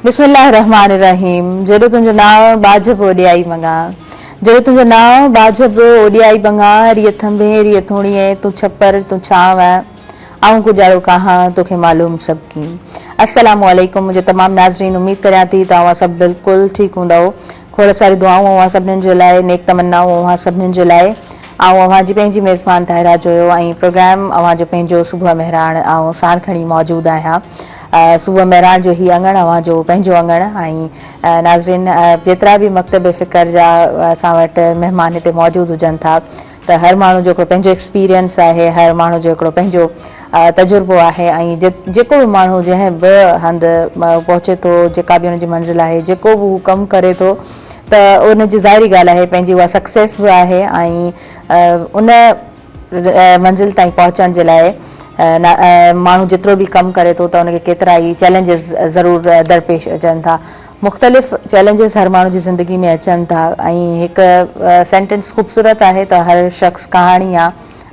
بسم الله الرحمٰن الرحيم جيڏو تنهنجو نانء ٻاجهه به اوڏيائي مڱان جيڏو تنهنجو نانء ٻاجهه به اوڏيائي مڱان ريء ٿنڀين ريء ٿوڻيين تون ڇپر تون ڇانو آئون ڪجاڙو ڪاهان توکي معلوم سڀ ڪين السلام عليڪم منهنجي تمام ناظرين اميد ڪريان ٿي ته اوهان سڀ بلڪل ٺيڪ هوندؤ کوڙ ساريون دعائون اوهان سڀنين جي لاء، نيڪ تمنائون اوهان سڀنين جي لاء. آئون اوهان جي پنهنجي ميزبان طاهره جويو ۽ پروگرام اوهان جو پنهنجو صبح مهراڻ آئون ساڻ کڻي موجود آهيان. صبح مهراڻ جو هي اڱڻ اوهان جو پنهنجو اڱڻ ۽ ناظرين جيترا به مڪتب فڪر جا اسان وٽ مهمان هتي موجود هجن ٿا ته هر ماڻهو جو هڪڙو پنهنجو ايڪسپيرينس آهي، هر ماڻهو جو هڪڙو پنهنجو تجربو آهي ۽ جيڪو به ماڻهو جنهن به هنڌ پهچي ٿو، جيڪا به ان جي منزل آهي، جيڪو به هو ڪم ڪري ٿو ته ان جي ظاهري ڳالهه آهي پنهنجي اها سڪسيس به آهي ۽ ان منزل تائين پهچڻ جي لاء ماڻهو جيترو به ڪم ڪري ٿو ته ان کي ڪيترا ئي چئلينجز ضرور درپيش اچن ٿا. مختلف چئلينجز هر ماڻهو جي زندگي ۾ اچن ٿا ۽ هڪ سينٽينس خوبصورت آهي ته هر شخص ڪهاڻي آ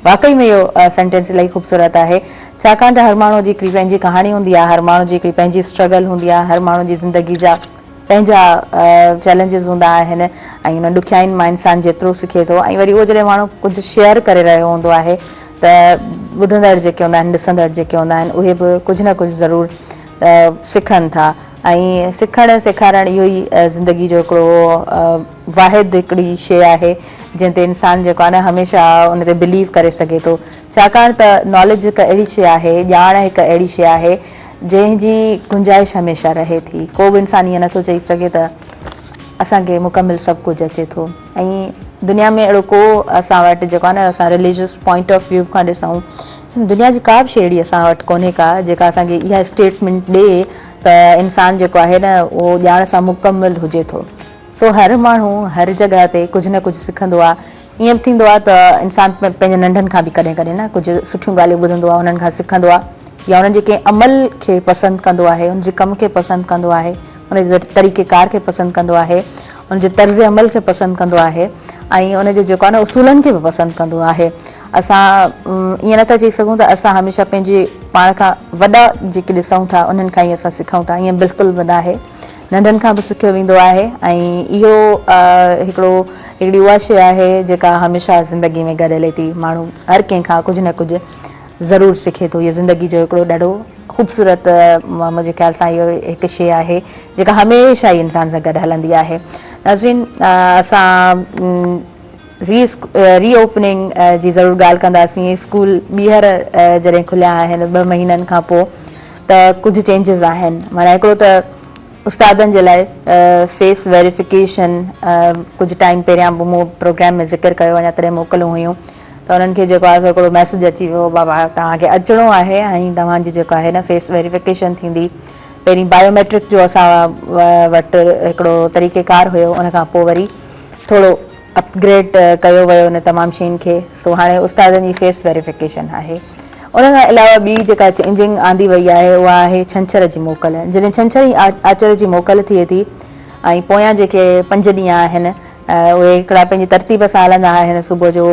واقعي ۾ اهو سينٽينس الاهي خوبصورت آهي ڇاڪاڻ ته هر ماڻهو جي هڪڙي پنهنجي ڪهاڻي هوندي آ هر ماڻهو جي هڪڙي پنهنجي اسٽرگل هوندي آ هر ماڻهو جي زندگي جا پنهنجا چئلينجز هوندا آهن ۽ انهن ڏکيائين مان انسان جيترو سکي ٿو ۽ وري اهو جڏهن ماڻهو ڪجهه شيئر ڪري رهيو هوندو آهي ته ٻڌندڙ جيڪي هوندا آهن ڏسندڙ جيڪي هوندا آهن اهي به ڪجهه نه ڪجهه ضرور سکن ٿا ۽ سکڻ سيکارڻ اهو ئي زندگي جو هڪڙو واحد هڪڙي شيء آهي جنهن تي انسان جيڪو آهي نه هميشه ان تي بليو ڪري سگهي ٿو ڇاڪاڻ ته ناليج هڪ اهڙي شيء آهي ڄاڻ هڪ اهڙي شيء آهي جنهن جي گنجائش هميشه رهي ٿي ڪو به انسان ائين نٿو چئي سگهي ته اسان کي مڪمل سڀ ڪجهه اچي ٿو ۽ دنيا ۾ اهڙو ڪو اسان وٽ جيڪو آهي نه اسان رليجس پوائنٽ آف ويو کان ڏسون دنيا جي ڪا به شيء اهڙي اسان وٽ ڪونهي ڪا جيڪا اسان کي اها اسٽيٽمينٽ ڏي ته انسان جيڪو آهي نه اهو ڄاڻ سان مڪمل هجي ٿو. سو هر ماڻهو هر جڳهه تي ڪجهه نه ڪجهه سکندو آهي. ائين به ٿيندو آهي ته انسان پنهنجي ننڍن کان به ڪڏهن ڪڏهن نه ڪجهه سٺيون ڳالهيون ٻڌندو آهي انهن کان سکندو آهي يا انهن جي ڪنهن عمل کي پسند ڪندو آهي ان جي ڪم کي پسند ڪندو آهي ان جي طريقي ڪار کي پسند ڪندو آهي ان جي طرز عمل کي پسند ڪندو آهي ۽ ان جي جيڪو آهي نه اصولن کي به پسند ڪندو آهي. اسان ائين نٿا چئي سگهون ته اسان هميشه پنهنجي پاڻ کان وڏا جيڪي ڏسون ٿا انهن کان ئي اسان سکون ٿا ائين بلڪل به ناهي ننڍن کان به سکيو ويندو آهي ۽ اهو هڪڙو هڪڙي اها شيء آهي جيڪا هميشه زندگي ۾ گڏ هلي ٿي ماڻهو هر ڪنهن کان ڪجهه نه ڪجهه ضرور سکي ٿو اهو زندگي جو هڪڙو ڏاڍو خوبصورت منهنجي خيال سان اهو هڪ شيء آهي جيڪا هميشه ئي انسان سان گڏ هلندي آهي ناظرين اسان ري اوپننگ جي ضرور ڳالهه ڪنداسين اسڪول ٻيهر جڏهن کليا آهن ٻه مهينن کان پوء ته ڪجهه چينجز آهن معنيٰ هڪڙو ته استادن جي لاء فيس ويريفڪيشن ڪجهه ٽائيم پهريان به مون پروگرام ۾ ذڪر ڪيو اڃا تڏهن موڪلون هيون ته انهن کي جيڪو آهي سو هڪڙو ميسج اچي ويو بابا توهان کي اچڻو آهي ۽ توهان جي جيڪو آهي نه فيس ويريفڪيشن ٿيندي پهرين بايوميٽرڪ جو اسان وٽ هڪڙو طريقيڪار هيو ان کان پوء وري ٿورو اپ گريڊ ڪيو ويو ان تمام شين کي سو هاڻي استادن جي فيس ويريفڪيشن آهي ان کان علاوه ٻي جيڪا چينجنگ آندي وئي آهي اها آهي ڇنڇر جي موڪل جڏهن ڇنڇر ۽ آچر جي موڪل ٿئي ٿي ۽ پويان جيڪي پنج ڏينهن آهن اهي هڪڙا پنهنجي ترتيب سان هلندا آهن صبح جو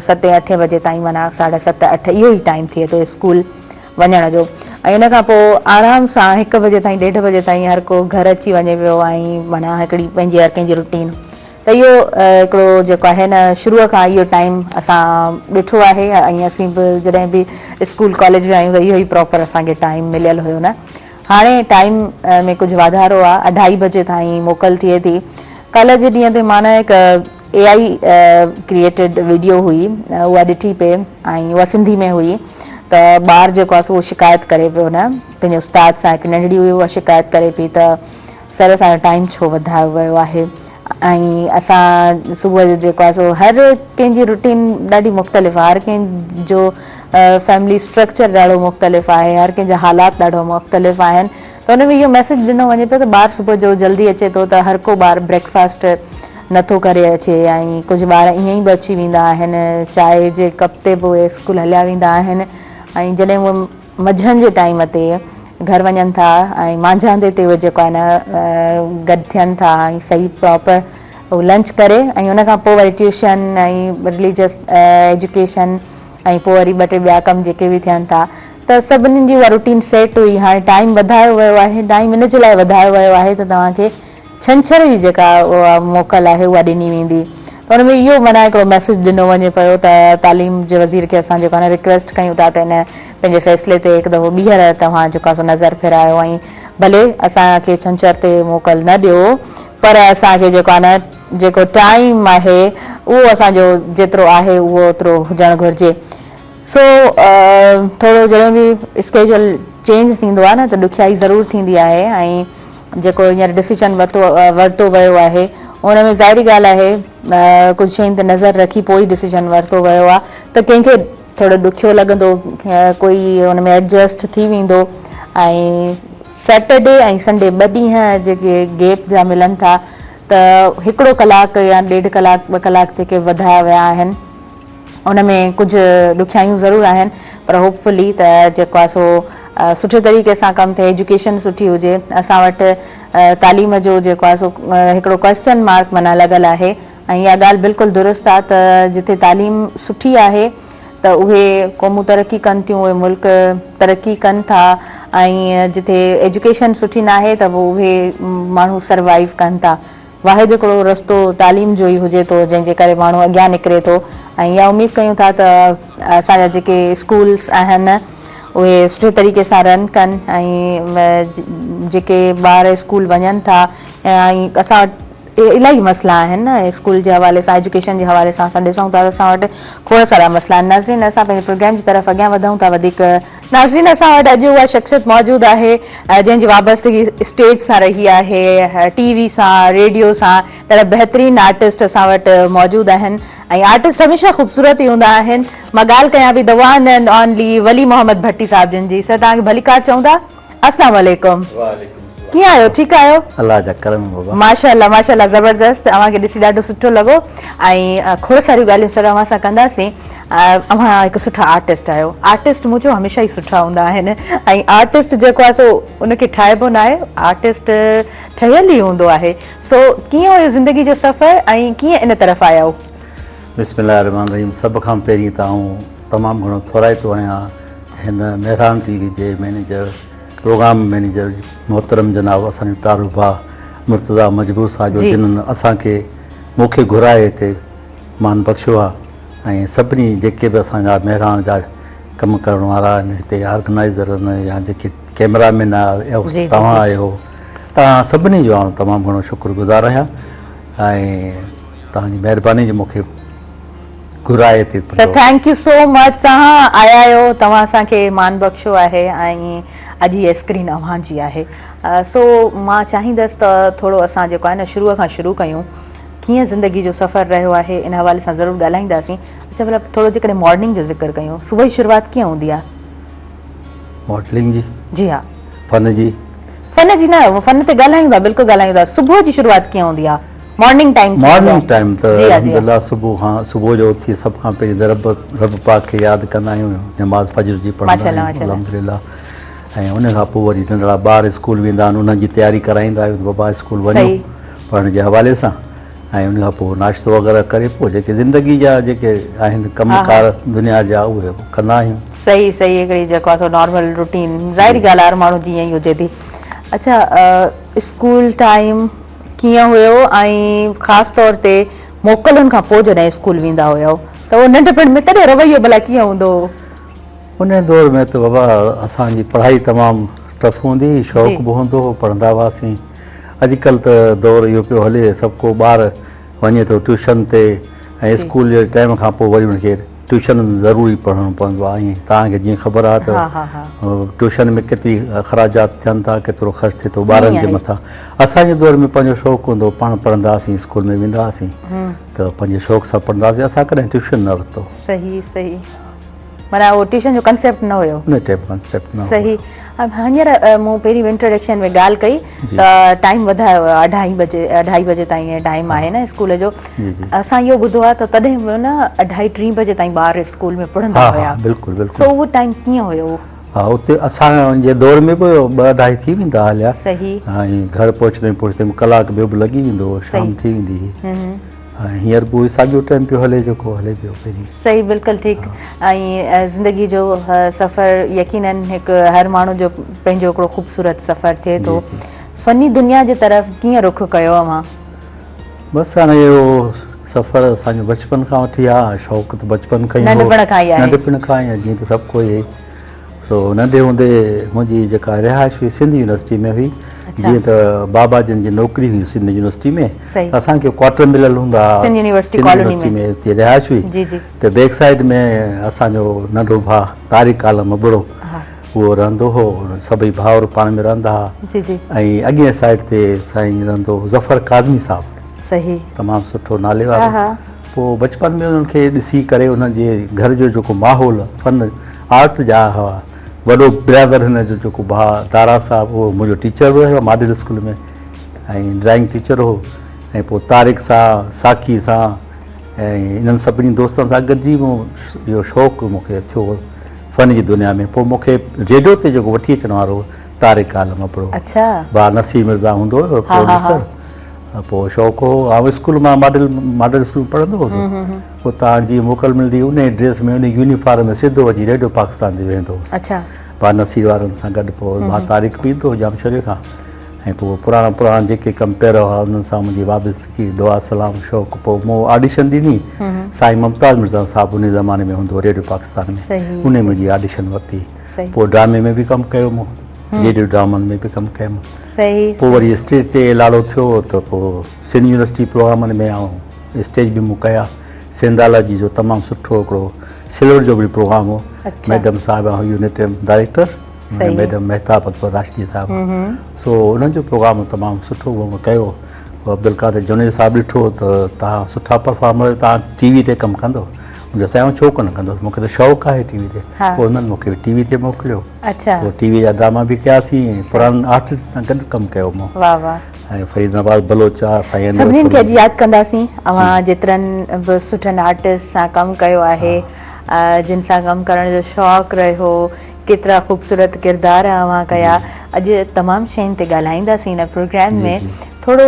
ستين اٺين بجي تائين معنيٰ ساڍا ست اٺ اهو ئي ٽائيم ٿئي ٿو اسڪول وڃڻ جو ۽ ان کان پوء آرام سان هڪ بجي تائين ڏيڍ بجي تائين هر ڪو گهر اچي وڃي پيو ۽ معنيٰ هڪڙي پنهنجي هر ڪنهن جي روٽين ته اهو هڪڙو جيڪو آهي نه شروع کان اهو ٽائيم اسان ڏٺو آهي ۽ اسين به جڏهن به اسڪول ڪاليج ويا آهيون ته اهو ئي پراپر اسان کي ٽائيم مليل هيو نه هاڻي ٽائيم ۾ ڪجهه واڌارو آهي اڍائي بجي تائين موڪل ٿئي ٿي ڪالهه جي ڏينهن تي مان نه هڪ اي آئي ڪريئيٽيڊ ويڊيو هئي اها ڏٺي پئي ۽ اها سنڌي ۾ هئي ته ٻار جيڪو آهي سو شڪايت ڪري پيو نه پنهنجي استاد سان هڪ ننڍڙي هئي اها شڪايت ڪري پئي ته سر اسان جو ٽائيم ڇو وڌايو ويو آهي ۽ اسان صبح جو جيڪو آهي سو هر ڪنهن جي روٽين ڏاڍي مختلف آهي هر ڪنهن جو فيملي اسٽرڪچر ڏاڍو مختلف آهي هر ڪنهن جا حالات ڏاڍو مختلف آهن ته ان ۾ اهو ميسج ڏنو وڃي پيو ته ٻار صبح جو جلدي اچي ٿو ته هر ڪو ٻار بريڪفاسٽ نٿو ڪري اچي ۽ ڪجهه ٻار ائين ئي به اچي ويندا آهن چانهه جي ڪپ تي به اهي اسڪول هليا ويندا آهن ۽ جڏهن اهي منجهند جي ٽائيم تي گهر وڃن ٿا ۽ مانجهاندي تي اهي جيڪو آهي نه گڏ ٿين ٿا ۽ صحيح پراپر هو لنچ ڪري ۽ ان کان پوء وري ٽيوشن ۽ رليجس ايجوڪيشن ۽ پوء وري ٻه ٽي ٻيا ڪم جيڪي به ٿين ٿا ته سڀني جي اها روٽين سيٽ هئي. هاڻي ٽائيم وڌايو ويو آهي. ٽائيم ان جي لاء وڌايو ويو آهي ته توهان کي ڇنڇر جي جيڪا اها موڪل آهي اها ڏني ويندي ته ان ۾ اهو معنيٰ هڪڙو ميسيج ڏنو وڃي پيو ته تعليم جي وزير کي اسان جيڪو آهي نه رڪويسٽ ڪيون ٿا ته ان پنهنجي فيصلي تي هڪ دفعو ٻيهر توهان جيڪو آهي سو نظر ڦيرايو ۽ ڀلي اسان کي ڇنڇر تي موڪل نه ڏيو پر اسان کي جيڪو آهي نه جيڪو ٽائيم آهي اهو اسان جو جيترو آهي اهو اوترو هجڻ گهرجي. سو ٿورو جڏهن به اسڪيجول چينج ٿيندو آهي نه ته ڏکيائي ضرور ٿيندي آهي ۽ جيڪو هينئر ڊسيزن ورتو ورتو ويو آهي ان ۾ ظاهري ڳالهه آهي ڪجهه شين تي نظر رکي پوء ئي ڊسيزن ورتو ويو آهي ته ڪنهن کي ٿورو ڏکيو لڳندو ڪوئي ان ۾ ايڊجسٽ ٿي ويندو ۽ سيٽرڊي ۽ سنڊي ٻه ڏينهن جيڪي گيپ جا ملن ٿا ته هڪڙو ڪلاڪ يا ڏيڍ ڪلاڪ ٻه ڪلاڪ جيڪي وڌايا ويا آهن ان ۾ ڪجهه ڏکيائيون ضرور آهن پر هوپ فلي ته جيڪو آهي سو سٺي طريقي سان ڪم ٿئي ايجوڪيشن سٺي هجي اسان وٽ تعليم جو جيڪو آهي سو هڪڙو ڪويسچن مارڪ معنيٰ لڳل آهي ۽ اها ڳالهه بلڪل درست آهي ته جتي تعليم سٺي آهي ته اهي قومون ترقي ڪن ٿيون اهي ملڪ ترقي ڪن ٿا ۽ جتي ايجوڪيشن سٺي ناهي ته پوء اهي ماڻهو سروائيو ڪن ٿا واحد هڪڙو رستو تعليم جو ئي هجي ٿو جنهن جي ڪري ماڻهو اڳيان نڪري ٿو ۽ اها اميد ڪيون ٿا ته اسان جا جيڪي اسڪولس آهن اهي سٺي طريقي سان رن ڪن ۽ جيڪي ٻار اسڪول وڃن ٿا ۽ اسان وٽ الاهي مسئلا آهن اسڪول جي حوالي سان ايجوڪيشن جي حوالي سان اسان ڏسون ٿا ته اسان وٽ کوڙ سارا مسئلا آهن ناظرين اسان پنهنجي پروگرام جي طرف اڳيان وڌون ٿا وڌيڪ ناظرين اسان وٽ اڄ اها شخصيت موجود آهي جنهن جي وابستگي اسٽيج سان رهي آهي ٽي وي سان ريڊيو سان ڏاڍا بهترين آرٽسٽ اسان وٽ موجود آهن ۽ آرٽسٽ هميشه خوبصورت ئي هوندا آهن مان ڳالهه ڪيان پئي the one and only Wali Muhammad Bhatti صاحب جن جي سر توهان کي ڀليڪار چئون ٿا السلام عليڪم ڪيئن آهيو ٺيڪ آهيو؟ الله جا ڪرم بابا. ماشاءالله ماشاءالله زبردست اوهان کي ڏسي ڏاڍو سٺو لڳو ۽ کوڙ ساريون ڳالهيون سر اوهان سان ڪنداسين اوهان هڪ سٺا آرٽسٽ آهيو آرٽسٽ مون چيو هميشه ئي سٺا هوندا آهن ۽ آرٽسٽ جيڪو آهي سو ان کي ٺاهبو نه آهي آرٽسٽ ٺهيل ئي هوندو آهي سو ڪيئن هيو زندگي جو سفر ۽ ڪيئن ان طرف آيا آهيو؟ بسم الله الرحمٰن الرحيم سڀ کان پهرين ته آئون تمام گهڻو ٿورائتو آهيان هن مهراڻ ٽي وي جي مئنيجر پروگرام مئنيجر محترم جناب اسان جو پيارو ڀاء مرتضيٰ مجبور صاحب جو جنھن اسان کي مون کي گهرائي هتي مان بخشيو آ ۽ سڀني جيڪي به اسان جا مهراڻ جا ڪم ڪرڻ وارا آهن هتي آرگنائيزر آهن يا جيڪي ڪيمرا مين آهي توهان آهيو توهان سڀني جو آئون تمام گهڻو شڪر گذار آهيان ۽ توهان جي مهرباني جو مون کي گهرائي ٿي sir thank you so much توهان آيا آهيو توهان اسان کي مان بخشيو آهي ۽ اڄ هي اسڪرين اوهان جي آهي سو مان چاهيندس ته ٿورو اسان جيڪو آهي نه شروع کان شروع ڪيون ڪيئن زندگي جو سفر رهيو آهي ان حوالي سان ضرور ڳالهائينداسين اڇا ڀلا ٿورو جيڪڏهن مارننگ جو ذڪر ڪيون صبح جي شروعات ڪيئن هوندي آهي ماڊلنگ جي جي ها فن جي فن جي نه فن تي ڳالهايون ٿا بلڪل ڳالهايون ٿا صبح جي شروعات ڪيئن هوندي آهي مارننگ ٽائيم مارننگ ٽائيم ته الحمدلله صبح کان صبح جو اٿي سڀ کان پهرين ته رب رب پاڪ کي ياد ڪندا آهيون نماز فجر جي پڙهندا آهيون الحمدلله ۽ ان کان پوء وري ننڍڙا ٻار اسڪول ويندا آهن انهن جي تياري ڪرائيندا آهيون ته بابا اسڪول وڃو پڙهڻ جي حوالي سان ۽ ان کان پوء ناشتو وغيره ڪري پوء جيڪي زندگي جا جيڪي آهن ڪم ڪار دنيا جا اهي ڪندا آهيون. صحيح صحيح هڪڙي جيڪو آهي سو نارمل روٽين ظاهري ڳالهه آهي هر ماڻهو جي ائين ئي هجي ٿي اڇا اسڪول ٽائيم ڪيئن هيو ۽ خاص طور تي موڪلن کان پوء جڏهن اسڪول ويندا هيو ته اهو ننڍپڻ ۾ تڏهن رويو ڀلا ڪيئن هوندو هو؟ انهي دور ۾ ته بابا اسان جي پڙهائي تمام ٽف هوندي هئي، شوق به هوندو هو، پڙهندا هئاسين. اڄڪلهه ته دور اهو پيو هلي سڀ ڪو ٻار وڃي ٿو ٽيوشن تي ۽ اسڪول جي ٽائيم کان پوء وري ان کي ٽيوشن ضروري پڙهڻو پوندو آهي ۽ توهان کي جيئن خبر آهي ته ٽيوشن ۾ ڪيتري اخراجات ٿين ٿا ڪيترو خرچ ٿئي ٿو ٻارن جي مٿان. اسان جي دور ۾ پنهنجو شوق هوندو هو پاڻ پڙهندا هئاسين اسڪول ۾ ويندا هئاسين ته پنهنجي شوق سان پڙهندا هئاسين اسان ڪڏهن ٽيوشن نه ورتو. صحيح صحيح. معنيٰ اهو ٽيوشن جو ڪنسيپٽ نه هيو. ان ٽائيم ڪنسيپٽ نه هيو. صحيح هينئر مون پهرين انٽروڊڪشن ۾ ڳالهه ڪئي ته ٽائيم وڌايو ويو آهي اڍائي بجي اڍائي بجي تائين ٽائيم آهي نه اسڪول جو اسان اهو ٻڌو آهي ته تڏهن به نه اڍائي ٽي بجي تائين ٻار اسڪول ۾ پڙهندا هيا بلڪل بلڪل سو اهو ٽائيم ڪيئن هيو ها اتي اسان جي دور ۾ به ٻه اڍائي ٿي ويندا هليا صحيح ۽ گهر پهچندي پهچندي ڪلاڪ ٻيو به لڳي ويندو هو شام ٿي ويندي هئي. ۽ هينئر به اهو ساڳيو ٽائيم پيو هلي جيڪو هلي پيو پهرين. صحيح بلڪل ٺيڪ ۽ زندگي جو سفر يقينن هڪ هر ماڻهو جو پنهنجو هڪڙو خوبصورت سفر ٿئي ٿو. فني دنيا جي طرف ڪيئن رخ ڪيو اوهان؟ بس هاڻي اهو سفر اسان جو بچپن کان وٺي آ شوق ته بچپن کان ئي هو ننڍپڻ کان ئي آهي ننڍپڻ کان ئي جيئن ته سڀ ڪوئي سو ننڍي هوندي منهنجي جيڪا رهائش هئي سنڌ يونيورسٽي ۾ هئي جيئن ته بابا جن جي نوڪري هئي سنڌ يونيورسٽي ۾ اسان کي ڪوارٽر مليل هوندا هئا سنڌ يونيورسٽي ڪالوني ۾ اتي رهائش هئي ته بيڪ سائيڊ ۾ اسان جو ننڍو ڀاء طارق عالم ابڙو اهو رهندو هو سڀئي ڀائر پاڻ ۾ رهندا هئا ۽ اڳين سائيڊ تي سائين رهندو هو ظفر ڪاظمي صاحب تمام سٺو نالي وارو پوء بچپن ۾ انهن کي ڏسي ڪري انهن جي گهر جو جيڪو ماحول فن آرٽ جا هئا وڏو برادر هن جو جيڪو ڀاء دارا صاحب اهو منهنجو ٽيچر به رهيو ماڊل اسڪول ۾ ۽ ڊرائنگ ٽيچر هو ۽ پوء طارق سان ساقي سان ۽ انهن سڀني دوستن سان گڏجي مون اهو شوق مون کي ٿيو فن جي دنيا ۾ پوء مون کي ريڊيو تي جيڪو وٺي اچڻ وارو طارق عالم ابڙو ڀاء نصير مرزا هوندو هو پروڊيوسر پوء شوق هو. آئون اسڪول مان ماڊل ماڊل اسڪول ۾ پڙهندو هوس. اتان جيئن موڪل ملندي هئي انهيء ڊريس ۾ انهيء يونيفارم ۾ سڌو اچي ريڊيو پاڪستان تي ويهندو هوس. ڀاء نصير وارن سان گڏ پوء ڀاء طارق به ايندو هو ڄامشوري کان ۽ پوء پراڻا پراڻا جيڪي ڪمپيئر هئا انهن سان منهنجي وابستگي دعا سلام شوق پوء مون آڊيشن ڏني سائين ممتاز مرزا صاحب انهي زماني ۾ هوندو هو ريڊيو پاڪستان ۾ انهي منهنجي آڊيشن ورتي پوء ڊرامي ۾ به ڪم ڪيو مون ريڊيو ڊرامن ۾ به ڪم ڪيم. پوء وري اسٽيج تي لاڙو ٿيو ته پوء سنڌ يونيورسٽي پروگرامن ۾ آئون اسٽيج به مون ڪيا. سنڌالاجي جو تمام سٺو هڪڙو سلور جوبلي پروگرام هو. ميڊم صاحبه هئي ان time director madam Mahtab Akbar Rashdi صاحبه سو انهن جو پروگرام تمام سٺو مون ڪيو. پوء عبدالقادر جوڻيجو صاحب ڏٺو ته توهان سٺا پرفارمر آهيو توهان ٽي وي تي ڪم ڪندو. مون چيو سائين آئون ڇو ڪونه ڪندس مون کي ته شوق آهي ٽي وي تي. پوء انهن مون کي ٽي وي تي موڪليو. پوء ٽي وي جا ڊراما به ڪياسين ۽ پراڻن آرٽسٽ سان گڏ ڪم ڪيو مون. واه واه. ۽ فريد نواز بلوچ آ سائين انور سڀنين کي اڄ ياد ڪنداسين اوهان جيترن به سٺن آرٽسٽ سان ڪم ڪيو آهي جن سان ڪم ڪرڻ جو شوق رهيو ڪيترا خوبصورت ڪردار اوهان ڪيا اڄ تمام شين تي ڳالهائينداسين هن پروگرام ۾ ٿورو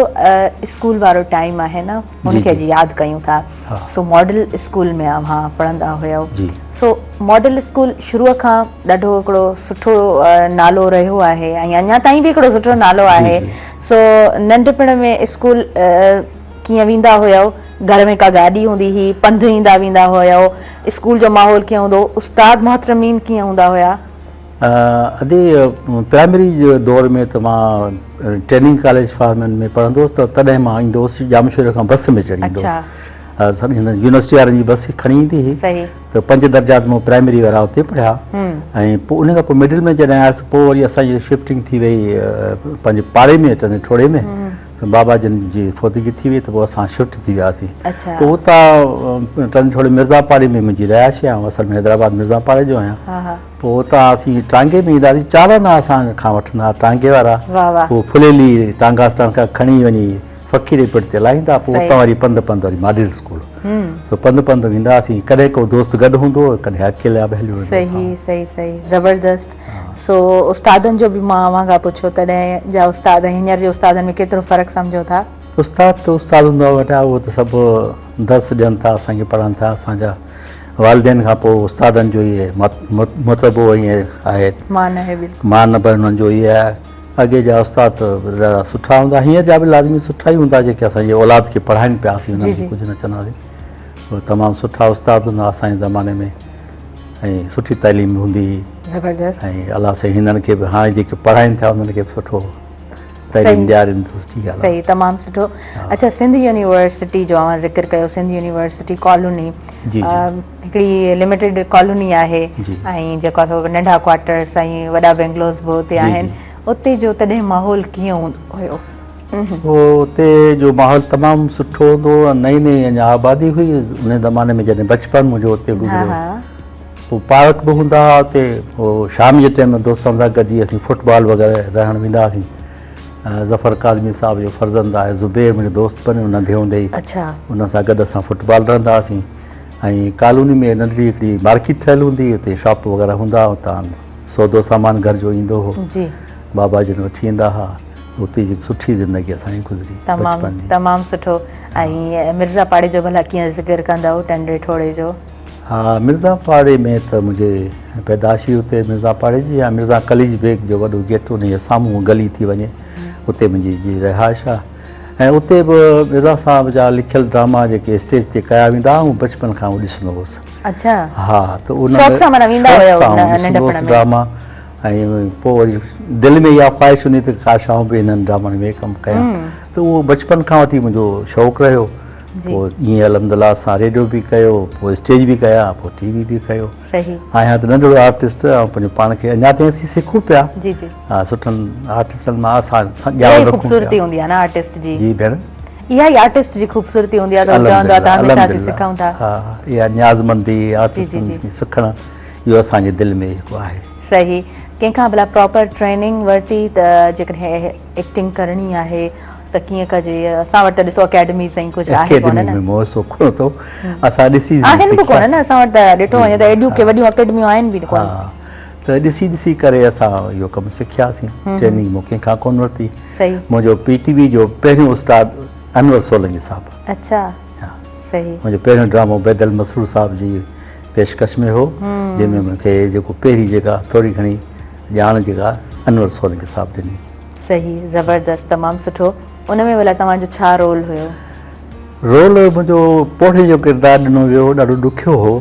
اسڪول وارو ٽائيم آهي نه ان کي اڄ ياد ڪيون ٿا سو ماڊل اسڪول ۾ اوهان پڙهندا هيو سو ماڊل اسڪول شروع کان ڏاڍو هڪڙو سٺو نالو رهيو آهي ۽ اڃا تائين به هڪڙو سٺو نالو آهي سو ننڍپڻ ۾ اسڪول ڪيئن ويندا هيو گهر ۾ ڪا گاڏي هوندي هئي پنڌ ايندا ويندا هيو اسڪول جو ماحول ڪيئن هوندو هو استاد محترمين ڪيئن هوندا هيا. ادي پرائمري جي دور ۾ ته مان ٽريننگ ڪاليج فارمن ۾ پڙهندو هوس ته تڏهن مان ايندو هوس ڄامشوري کان بس ۾ چڙهي ايندو هوس هن يونيورسٽي وارن جي بس کڻي ايندي هئي ته پنج درجا مون پرائمري وارا اتي پڙهيا ۽ پوء ان کان پوء مڊل ۾ جڏهن آيس پوء وري اسان جي شفٽنگ ٿي وئي پنهنجي پاڙي ۾ ٽنڊي ٺوڙهي ۾ ته بابا جن جي فوتگي ٿي وئي ته پوء اسان شفٽ ٿي وياسين پوء اتان ٽنڊي ٺوڙهي مرزا پاڙي ۾ منهنجي رهائش آهي آئون اصل ۾ حيدرآباد مرزا پاڙي جو آهيان پوء اتان اسين ٽانگي ۾ اينداسين چارانا اسان کان وٺندا ها ٽانگي وارا پوء ڦليلي ٽانگا اسٽانڊ کان کڻي وڃي فقيري پٽ تي لاهيندا پوء اتان وري پنڌ پنڌ وري ماڊل اسڪول سو پنڌ پنڌ ويندا هئاسين ڪڏهن ڪو دوست گڏ هوندو هو ڪڏهن اڪيلا به هليو ويندو صحيح صحيح صحيح زبردست سو استادن جو به مان اوهان کان پڇيو تڏهن جا استاد ۽ هينئر جي استادن ۾ ڪيترو فرق سمجهو ٿا؟ استاد ته استاد هوندو آهي وڏا اهو ته سڀ درس ڏين ٿا اسان کي پڙهائن ٿا اسان جا والدين کان پوء استادن جو ئي مرتبو ائين آهي. مان آهي بلڪل. مان به انهن جو ئي آهي. اڳي جا استاد ته ڏاڍا سٺا هوندا هينئر جا به لازمي سٺا ئي هوندا جيڪي اسان جي اولاد کي پڙهائين پيا اسين انهن کي ڪجهه نه چونداسين پر تمام سٺا استاد هوندا اسان جي زماني ۾ ۽ سٺي تعليم به هوندي هئي. زبردست. ۽ الله سائين هنن کي به هاڻي جيڪي پڙهائين ٿا انهن کي به سٺو تعليم ڏيارين ته سٺي ڳالهه آهي. صحيح تمام سٺو اڇا سنڌ يونيورسٽي جو اوهان ذڪر ڪيو سنڌ يونيورسٽي ڪالوني هڪڙي لميٽيڊ ڪالوني آهي ۽ جيڪو آهي سو ننڍا ڪوارٽرس ۽ وڏا بنگلوز به اتي آهن اتي جو تڏهن ماحول ڪيئن هوندو هيو؟ اتي جو ماحول تمام سٺو هوندو هو نئين نئين اڃا آبادي هئي ان زماني ۾ جڏهن بچپن منهنجو اتي گذريو پوء پارڪ به هوندا هئا اتي پوء شام جي ٽائيم دوستن سان گڏجي اسين فٽ بال وغيره رهڻ ويندا هئاسين ظفر ڪاظمي صاحب جو فرزند آهي زبير منهنجو دوست بنيو ننڍي هوندي ئي ان سان گڏ اسان فٽ بال رهندا هئاسين ۽ ڪالوني ۾ ننڍڙي هڪڙي مارڪيٽ ٺهيل هوندي هئي اتي شاپ وغيره هوندا هئا اتان سودو سامان گهر جو ايندو هو بابا جن وٺي ايندا هئا اتي جي سٺي زندگي اسان جي گذري تمام بچپن جي. تمام سٺو ۽ مرزا پاڙي جو ڀلا ڪيئن ذڪر ڪندؤ ٽنڊي ٺوڙهي جو. ها مرزا پاڙي ۾ ته منهنجي پيدائش ئي اتي مرزا پاڙي جي آهي مرزا قليچ بيگ جو وڏو گيٽ ان جي سامهون گلي ٿي وڃي اتي منهنجي جي رهائش آهي ۽ اتي به مرزا صاحب جا لکيل ڊراما جيڪي اسٽيج تي ڪيا ويندا هئا آئون بچپن کان اهو ڏسندو هوس. اڇا ها ته ان شوق سان معنيٰ ويندا هيو ننڍپڻ ۾ ڊراما ۽ پوء وري دل ۾ اها خواهش هوندي ته ڪاش آئون به انهن ڊرامن ۾ ڪم ڪيان ته اهو بچپن کان وٺي منهنجو شوق رهيو پوء ائين الحمدلله اسان ريڊيو به ڪيو پوء اسٽيج به ڪيا پوء ٽي وي به ڪيو آهيان ته ننڍڙو آرٽسٽ آئون پنهنجو پاڻ کي اڃا تائين اسين سکون پيا جي جي ها سٺن آرٽسٽن مان اسان ڄاڻ رکون خوبصورتي هوندي آهي نه آرٽسٽ جي جي ڀيڻ اها ئي آرٽسٽ جي خوبصورتي هوندي آهي ته هو چوندو آهي ته هميشه اسين سکون ٿا ها اها نيازمندي آرٽسٽن کي سکڻ اهو اسان جي دل ۾ هڪ آهي. صحيح ڪنهن کان ڀلا پراپر ٽريننگ ورتي ته جيڪڏهن ايڪٽنگ ڪرڻي آهي ته ڪيئن ڪجي اسان وٽ ته ڏسو اڪيڊميز ۽ ڪجهه آهي ڪونه نه اڪيڊمي ۾ مون سو ڪونه ٿو اسان ڏسي آهن به ڪونه نه اسان وٽ ته ڏٺو وڃي ته ايڏيون ڪي وڏيون اڪيڊميون آهن به ڪونه ها ته ڏسي ڏسي ڪري اسان اهو ڪم سکياسين ٽريننگ مون ڪنهن کان ڪونه ورتي صحيح منهنجو پي ٽي وي جو پهريون استاد انور سولنگي صاحب اڇا صحيح منهنجو پهريون ڊرامو بيدل مسرور صاحب جي پيشڪش ۾ هو جنهن ۾ مون کي جيڪو پهرين جيڪا ٿوري گهڻي ڄاڻ جيڪا انور سولنگي صاحب ڏني. صحيح زبردست تمام سٺو ان ۾ ڀلا توهان جو ڇا رول هيو؟ رول منهنجو پوڙهي جو ڪردار ڏنو ويو هو ڏاڍو ڏکيو هو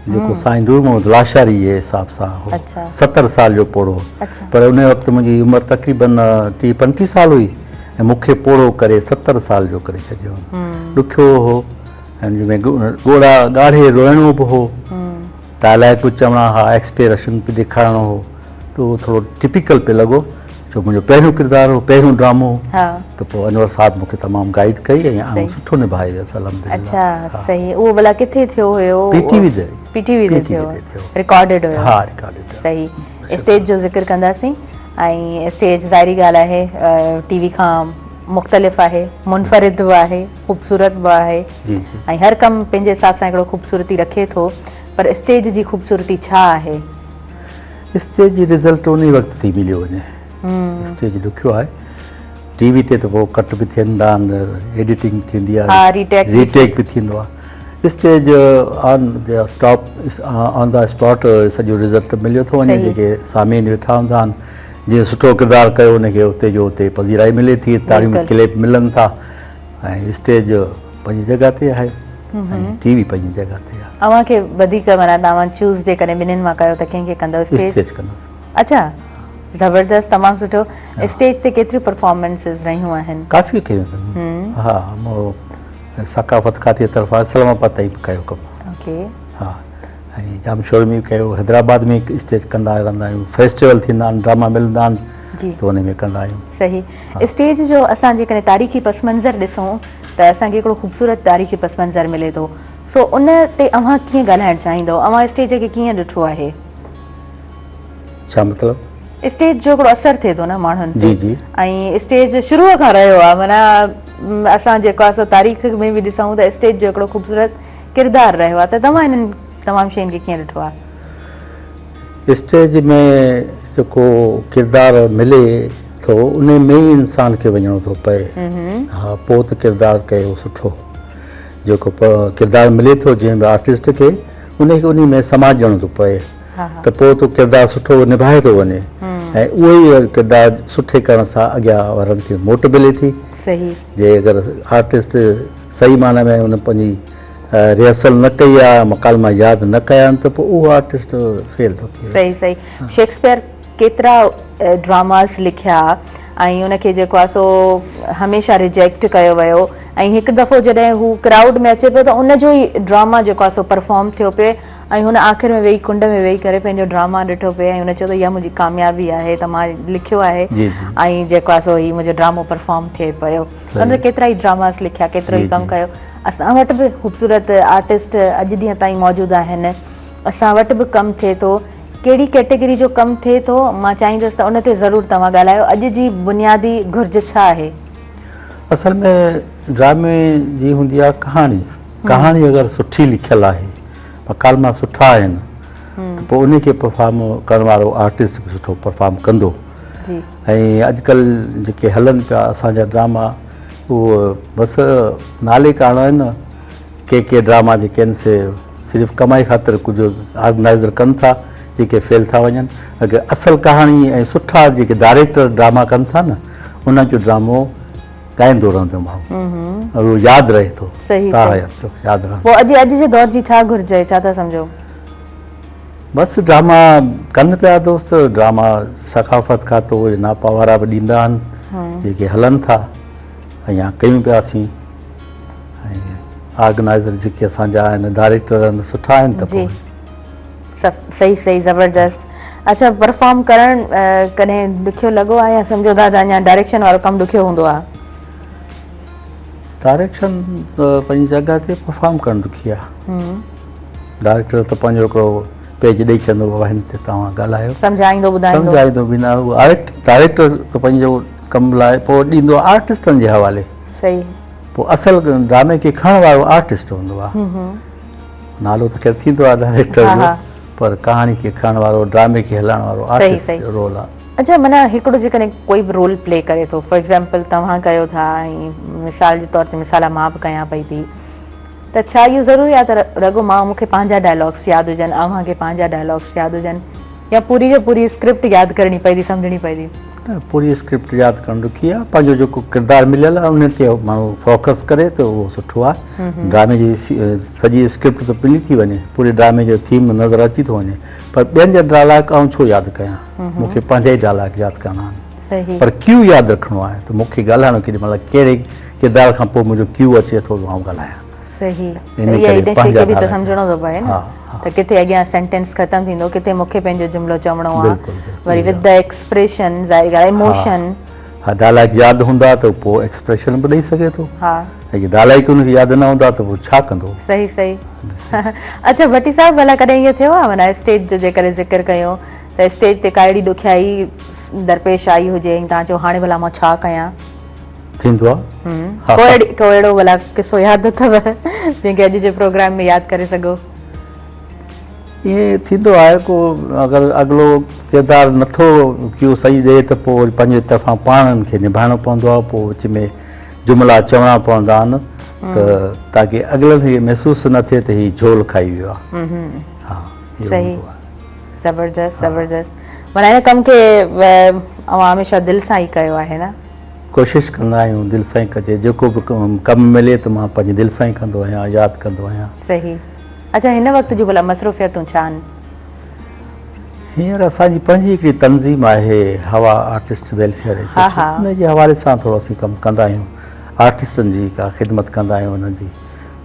جيڪو سائين نور محمد لاشاري جي حساب سان هو 70 سال جو پوڙهو پر ان وقت منهنجي عمر تقريبن 30 35 سال هئي ۽ مون کي پوڙهو ڪري 70 سال جو ڪري ڇڏيو ڏکيو هو ۽ ان ۾ ڳوڙها ڳاڙهي روئڻو به هو، ڊائلاگ به چوڻا ها، ايڪسپريشن به ڏيکارڻو هو ته اهو ٿورو ٽپيڪل پئي لڳو ڇو منهنجو پهريون ڪردار هو، پهريون ڊرامو هو ته پوء انور صاحب مون کي تمام گائيڊ ڪئي ۽ آئون سٺو نڀائي ويس الحمدلله. اڇا صحيح اهو ڀلا ڪٿي ٿيو هيو؟ پي ٽي وي تي. پي ٽي وي تي ٿيو رڪارڊيڊ هيو؟ ها رڪارڊيڊ. صحيح اسٽيج جو ذڪر ڪنداسين ۽ اسٽيج ظاهري ڳالهه آهي ٽي وي کان مختلف آهي منفرد به آهي خوبصورت به آهي ۽ هر ڪم پنهنجي حساب سان هڪڙو خوبصورتي رکي ٿو پر اسٽيج جي خوبصورتي ڇا آهي؟ اسٽيج جي رزلٽ انهي وقت ٿي مليو وڃي اسٽيج ڏکيو آهي ٽي وي تي ته پوء ڪٽ به ٿيندا آهن ايڊيٽنگ ٿيندي آهي ري ٽيڪ به ٿيندو آهي stage on the stop on the spot سڄو رزلٽ مليو ٿو وڃي جيڪي سامعين ويٺا هوندا آهن جنهن سٺو ڪردار ڪيو ان کي اتي جو اتي پذيرائي ملي ٿي تاڙيون ڪليپ ملن ٿا ۽ اسٽيج پنهنجي جڳهه تي آهي ۽ ٽي وي پنهنجي جڳهه تي آهي. اوهان کي وڌيڪ معنيٰ توهان چوز جيڪڏهن ٻنهين مان ڪيو ته ڪنهن کي ڪندؤ اسٽيج؟ اسٽيج ڪندس. اڇا زبردست تمام سٺو اسٽيج تي ڪيتريون پرفارمنسز رهيون آهن؟ ڪافي ڪيون اٿم ها مون ثقافت کاتي طرفان اسلام آباد تائين به ڪيو ڪم. اوڪي. ها ۽ ڄامشوري ۾ به ڪيو حيدرآباد ۾ اسٽيج ڪندا رهندا آهيون فيسٽيول ٿيندا آهن ڊراما ملندا آهن ته ان ۾ ڪندا آهيون. صحيح اسٽيج جو اسان جيڪڏهن تاريخي پس منظر ڏسون ته اسان کي هڪڙو خوبصورت تاريخي پس منظر ملي ٿو سو ان تي اوهان ڪيئن ڳالهائڻ چاهيندؤ اوهان اسٽيج کي ڪيئن ڏٺو آهي؟ ڇا مطلب؟ اسٽيج جو هڪڙو اثر ٿئي ٿو نه ماڻهن تي جي ۽ اسٽيج شروع کان رهيو آهي معنيٰ اسان جيڪو آهي سو تاريخ ۾ به ڏسون ته اسٽيج جو هڪڙو خوبصورت ڪردار رهيو آهي ته توهان انهن تمام شين کي ڪيئن ڏٺو آهي؟ اسٽيج ۾ جيڪو ڪردار ملي ٿو ان ۾ ئي انسان کي وڃڻو ٿو پئي ها پوء ته ڪردار ڪيو سٺو جيڪو ڪردار ملي ٿو جنهن به آرٽسٽ کي ان کي ان ۾ سماجڻو ٿو پئي ته پوء ته ڪردار سٺو نڀائي ٿو وڃي ۽ اهو ئي ڪردار سٺي ڪرڻ سان اڳيان وارن کي موٽ ملي ٿي جي اگر آرٽسٽ صحيح معنيٰ ۾ هن پنهنجي ريهرسل نه ڪئي آهي مڪالما ياد نه ڪيا آهن ته پوء اهو آرٽسٽ فيل ٿو ٿي وڃي. صحيح صحيح شيڪسپيئر ڪيترا ڊراماز لکيا ۽ ان کي جيڪو آهي سو هميشه ريجيڪٽ ڪيو ويو ۽ هڪ دفعو جڏهن هو ڪرائوڊ ۾ اچي پيو ته ان جو ئي ڊراما جيڪو آهي سو پرفارم ٿيو پئي ۽ هن آخر ۾ ويهي ڪنڊ ۾ ويهي ڪري پنهنجو ڊراما ڏٺو پئي ۽ هن چيو ته اها منهنجي ڪاميابي آهي ته مان لکيو آهي ۽ جيڪو آهي سو هي منهنجو ڊرامو پرفارم ٿئي پيو. هن ڪيترا ئي ڊراماز لکيا ڪيترو ئي ڪم ڪيو اسان وٽ به خوبصورت آرٽسٽ اڄ ڏينهن تائين موجود آهن اسان وٽ به ڪم ٿئي ٿو ڪهڙي ڪيٽيگري جو ڪم ٿئي ٿو مان چاهيندس ته ان تي ضرور توهان ڳالهايو اڄ جي بنيادي گهرج ڇا آهي؟ اصل ۾ ڊرامي جي هوندي آهي ڪهاڻي ڪهاڻي اگر سٺي لکيل آهي مڪالما سٺا آهن ته پوء ان کي پرفارم ڪرڻ وارو آرٽسٽ به سٺو پرفارم ڪندو. ۽ اڄڪلهه جيڪي هلن پيا اسان جا ڊراما اهو بس نالي ڪارڻ آهن. ڪي ڪي ڊراما جيڪي آهن سي صرف ڪمائي خاطر ڪجهه آرگنائيزر ڪن ٿا جيڪي فيل ٿا وڃن اگر اصل ڪهاڻي ۽ سٺا جيڪي ڊائريڪٽر ڊراما ڪن ٿا نه انهن جو ڊرامو ڳائيندو رهندو ماڻهو اهو ياد رهي ٿو صحيح ياد رهندو. پوء اڄ اڄ جي دور جي ڇا گهرج آهي ڇا ٿا سمجهو؟ بس ڊراما ڪن پيا دوست ڊراما ثقافت کاتو ناپا وارا به ڏيندا آهن جيڪي هلن ٿا اڃا ڪيون پيا سين ۽ آرگنائزر جيڪي اسان جا آهن ڊائريڪٽر آهن سٺا آهن ته جي صحيح صحيح زبردست اچھا پرفارم ڪرڻ ڪڏهن ڏکيو لڳو آهي يا سمجھو ٿا ته اڃا ڊائريڪشن وارو ڪم ڏکيو هوندو آهي؟ ڊائريڪشن ته پنهنجي جڳهه تي پرفارم ڪرڻ ڏکي آهي. ڊائريڪٽر ته پنهنجو هڪڙو پيج ڏئي ڇڏندو بابا هن تي توهان ڳالهايو سمجهائيندو ٻڌائيندو سمجهائيندو به نه هو ڊائريڪٽر ته پنهنجو ڪم لاء پوء ڏيندو آرٽسٽن جي حوالي صحيح پوء اصل ڊرامي کي کڻڻ وارو آرٽسٽ هوندو آهي نالو ته خير ٿيندو آهي ڊائريڪٽر جو پر ڪهاڻي کي کڻڻ وارو ڊرامي کي هلائڻ وارو آرٽسٽ جو رول آهي. اڇا معنيٰ هڪڙو جيڪڏهن ڪوئي به رول پلي ڪري ٿو فار ايگزامپل توهان ڪيو ٿا ۽ مثال جي طور تي مثال مان به ڪيان پئي ٿي ته ڇا اهو ضروري آهي ته رڳو مان مون کي پنهنجا ڊائلاگس ياد هجن اوهان کي پنهنجا ڊائلاگس ياد هجن يا پوري جو پوري اسڪرپٽ ياد ڪرڻي پئي ٿي سمجهڻي پئي ٿي؟ نه پوري اسڪرپٽ ياد ڪرڻ ڏکي آهي پنهنجو جيڪو ڪردار مليل آهي ان تي ماڻهو فوڪس ڪري ته اهو سٺو آهي ڊرامي جي سڄي اسڪرپٽ ته ملي ٿي وڃي پوري ڊرامي جو ٿيم نظر اچي ٿو وڃي پر ٻين جا ڊائلاگ آئون ڇو ياد ڪيان مون کي پنهنجا ئي ڊائلاگ ياد ڪرڻا آهن پر ڪيو ياد رکڻو آهي ته مون کي ڳالهائڻو ڪيڏي مهل ڪهڙي ڪردار کان پوء منهنجو ڪيو اچي ٿو آئون ڳالهايان. صحيح ته اها ان شيء کي به ته سمجهڻو ٿو پئي نه ته ڪٿي اڳيان سينٽينس ختم ٿيندو ڪٿي مون کي پنهنجو جملو چوڻو آهي وري ود the expression ظاهري ڳالهه ايموشن. ها ڊائلاگ ياد هوندا ته پوء ايڪسپريشن به ڏئي سگهي ٿو ها ۽ جي ڊائلاگ ان کي ياد نه هوندا ته پوء ڇا ڪندو. صحيح صحيح اڇا ڀٽي صاحب ڀلا ڪڏهن ائين ٿيو آهي معنيٰ اسٽيج جو جيڪڏهن ذڪر ڪيون ته اسٽيج تي ڪا اهڙي ڏکيائي درپيش آئي هجي ۽ توهان چئو هاڻي ڀلا مان ڇا ڪيان؟ ٿيندو آ. ڪو اهڙو اهڙو ڀلا قصو ياد اٿو جنهن کي اڄ جي پروگرام ۾ ياد ڪري سگهو؟ ائين ٿيندو آهي ڪو اگر اڳلو ڪردار نٿو ڪيو صحيح ڏئي ته پوء وري پنهنجي طرفان پاڻ ان کي نڀائڻو پوندو آهي پوء وچ ۾ جملا چوڻا پوندا آهن ته تاڪي اڳلن کي محسوس نه ٿئي ته هي جهول کائي ويو آهي. ها اهو صحيح هوندو آهي. زبردست زبردست معنيٰ هن ڪم کي اوهان هميشه دل سان ئي ڪيو آهي نه؟ ڪوشش ڪندا آهيون دل سان ئي ڪجي جيڪو به ڪم ملي ته مان پنهنجي دل سان ئي ڪندو آهيان ياد ڪندو آهيان. صحيح اڇا هن وقت جون ڀلا مصروفيتون ڇا آهن؟ هينئر اسان جي پنهنجي هڪڙي تنظيم آهي هوا آرٽسٽ ويلفيئر ايسوسيئيشن ان جي حوالي سان ٿورو اسين ڪم ڪندا آهيون آرٽسٽن جي ڪا خدمت ڪندا آهيون انهن جي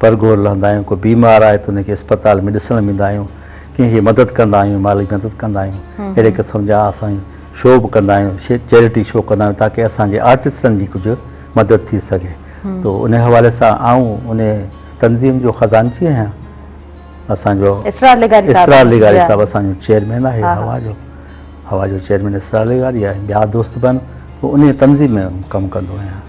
پرگهور لهندا آهيون ڪو بيمار آهي ته ان کي اسپتال ۾ ڏسڻ ويندا آهيون ڪنهن کي مدد ڪندا آهيون مالي مدد ڪندا آهيون اهڙي قسم جا اسان شو به ڪندا آهيون چيرٽي شو ڪندا آهيون تاڪه اسان جي آرٽسٽن جي ڪجهه مدد ٿي سگهي تو ان حوالي سان آئون ان تنظيم جو خزانچي آهيان اسان جو اسرار لغاري صاحب اسرار لغاري صاحب اسان جو چيئرمين آهي هوا جو هوا جو چيئرمين اسرار لغاري آهي ٻيا دوست به آهن ان تنظيم ۾ ڪم ڪندو آهيان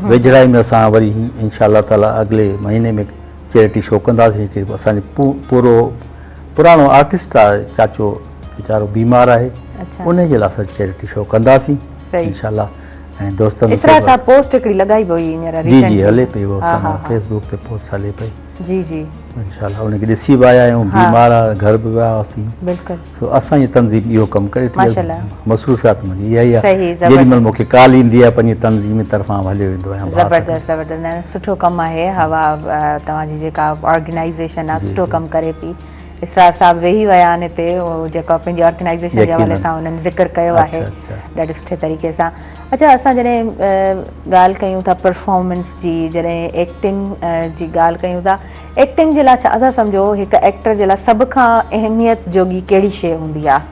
ويجهڙائي ۾ اسان وري انشاء الله تعالي اڳلي مهيني ۾ چيرٽي شو ڪنداسين هڪ اسان جو پورو پراڻو آرٽسٽ آهي چاچو ويچارو بيمار آهي ان جي لاء اسان چيرٽي شو ڪنداسين انشاء الله ۽ دوستن اسرار صاحب پوسٽ هڪڙي لڳائي پئي هينئر جي جي هلي پئي هو فيس بڪ تي پوسٽ هلي پئي جي جي انشاء الله ان کي ڏسي به آيا آهيون بيمار آهي گهر به ويا هئاسين بلڪل سو اسان جي تنظيم اهو ڪم ڪري ٿي ماشاءالله مصروفيات منهنجي اها ئي آهي جيڏي مهل مون کي ڪال ايندي آهي پنهنجي تنظيم جي طرفان هليو ويندو آهيان زبردست زبردست نه سٺو ڪم آهي هوا توهان جي جيڪا آرگنائيزيشن آهي سٺو ڪم ڪري پئي اسرار صاحب ويهي ويا آهن هتي جيڪو پنهنجي آرگنائيزيشن جي حوالي سان انهن ذڪر ڪيو آهي ڏاڍي سٺي طريقي سان اڇا اسان جڏهن ڳالهه ڪيون ٿا پرفارمنس جي جڏهن ايڪٽنگ جي ڳالهه ڪيون ٿا ايڪٽنگ جي لاء ڇا ٿا سمجهو هڪ ايڪٽر جي لاء سڀ کان اهميت جوڳي ڪهڙي شيء هوندي آهي؟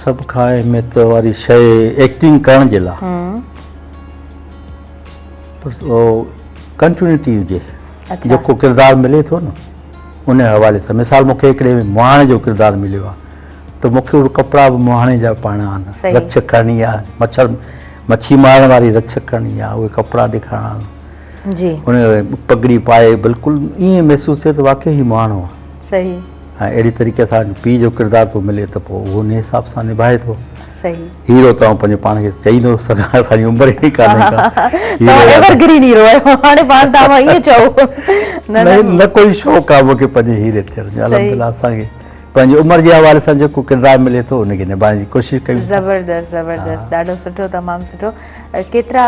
سڀ کان اهميت واري شيء ايڪٽنگ ڪرڻ جي لاء ڪنٽينيوٽي هجي جيڪو ڪردار ملي ٿو نه ان حوالي سان مثال مون کي هڪڙي مهاڻي جو ڪردار مليو آهي ته مون کي اهي ڪپڙا به مهاڻي جا پائڻا آهن رڇ کڻڻي آهي مڇر مڇي مارڻ واري رڇ کڻڻي آهي اهي ڪپڙا ڏيکارڻا آهن جي ان پڳڙي پائي بلڪل ائين محسوس ٿئي ته واقعي هي مهاڻو آهي صحيح. ۽ اهڙي طريقي سان پيء جو ڪردار ٿو ملي ته پوء اهو انهي حساب سان نڀائي ٿو. صحيح. هيرو ته آئون پنهنجو پاڻ کي چئي نٿو سگهان اسان جي عمر ئي ڪانهي ڪا. توهان ايور گرين هيرو آهيو هاڻي پاڻ توهان ائين چئو. نه نه نه ڪوئي شوق آهي مونکي پنهنجي هيري ٿيڻ جو الحمدلله اسان کي پنهنجي عمر جي حوالي سان جيڪو ڪردار ملي ٿو ان کي نڀائڻ جي ڪوشش ڪيون ٿا. زبردست زبردست ڏاڍو سٺو تمام سٺو ڪيترا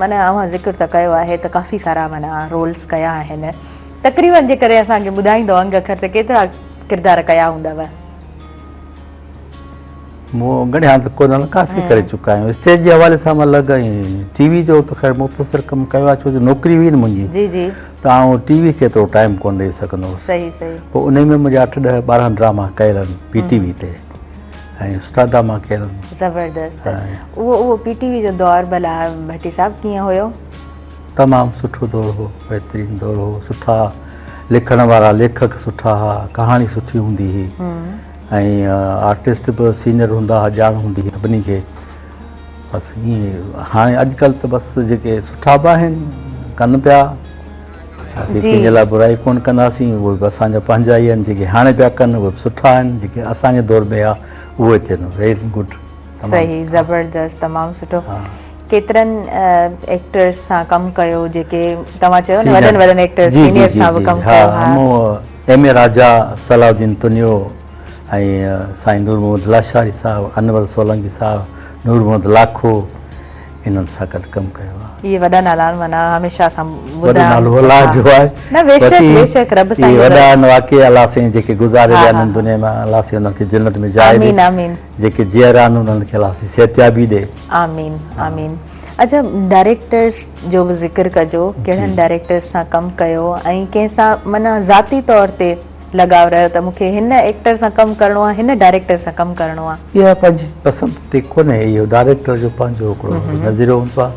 معنيٰ اوهان ذڪر ته ڪيو آهي ته ڪافي سارا معنيٰ رولز ڪيا آهن تقريبن جيڪڏهن اسان کي ٻڌائيندو انگ اکر ته ڪيترا ڪردار ڪيا هوندؤ؟ مون ڳڻيا ته ڪونه ڪافي ڪري چڪا آهيون اسٽيج جي حوالي سان الڳ ۽ ٽي وي جو ته خير مختصر ڪم ڪيو آهي ڇو جو نوڪري هئي نه منهنجي جي جي ته آئون ٽي وي کي ايترو ٽائيم ڪونه ڏئي سگهندو هوس صحيح صحيح پوء انهي ۾ منهنجا 8 10 12 ڊراما ڪيل آهن پي ٽي وي تي ۽ سٺا ڊراما ڪيل آهن. زبردست اهو اهو پي ٽي وي جو دور ڀلا ڀٽي صاحب ڪيئن هيو؟ تمام سٺو دور هو بهترين دور هو سٺا لکڻ وارا ليکڪ سٺا ها ڪهاڻي سٺي هوندي هئي ۽ آرٽسٽ به سينئر هوندا ها ڄاڻ هوندي هئي سڀني کي بس ائين هاڻي اڄڪلهه ته بس جيڪي سٺا به آهن ڪن پيا اسين ڪنهن جي لاء برائي ڪونه ڪنداسين اهي به اسان جا پنهنجا ئي آهن جيڪي هاڻي پيا ڪن اهي به سٺا آهن جيڪي اسان جي دور ۾ هئا اهي ٿين ويري گڊ صحيح زبردست تمام سٺو ڪيترن ايڪٽرز سان ڪم ڪيو جيڪي توهان چيو نه وڏن وڏن ايڪٽرز سينيئر سان به ڪم ڪيو ها مون ايم اي راجا صلاح الدين تنيو ۽ سائين نور محمد لاشاري صاحب انور سولنگي صاحب نور محمد لاکو انهن سان گڏ ڪم ڪيو آهي. اهي وڏا نالا آهن معنيٰ هميشه اسان ٻڌا وڏو نالو الله جو آهي نه بيشڪ بيشڪ رب سائين اهي وڏا آهن واقعي الله سائين جيڪي گذاري ويا آهن دنيا مان الله سائين انهن کي جنت ۾ جاء ڏي آمين آمين جيڪي جيئرا آهن انهن کي الله سائين صحتيابي ڏي. آمين آمين اڇا ڊائريڪٽرس جو به ذڪر ڪجو ڪهڙن ڊائريڪٽرس سان ڪم ڪيو ۽ ڪنهن سان معنيٰ ذاتي طور تي لڳاء رهيو ته مون کي هن ايڪٽر سان ڪم ڪرڻو آهي هن ڊائريڪٽر سان ڪم ڪرڻو آهي. اها پنهنجي پسند تي ڪونهي اهو ڊائريڪٽر جو پنهنجو هڪڙو نظريو هوندو آهي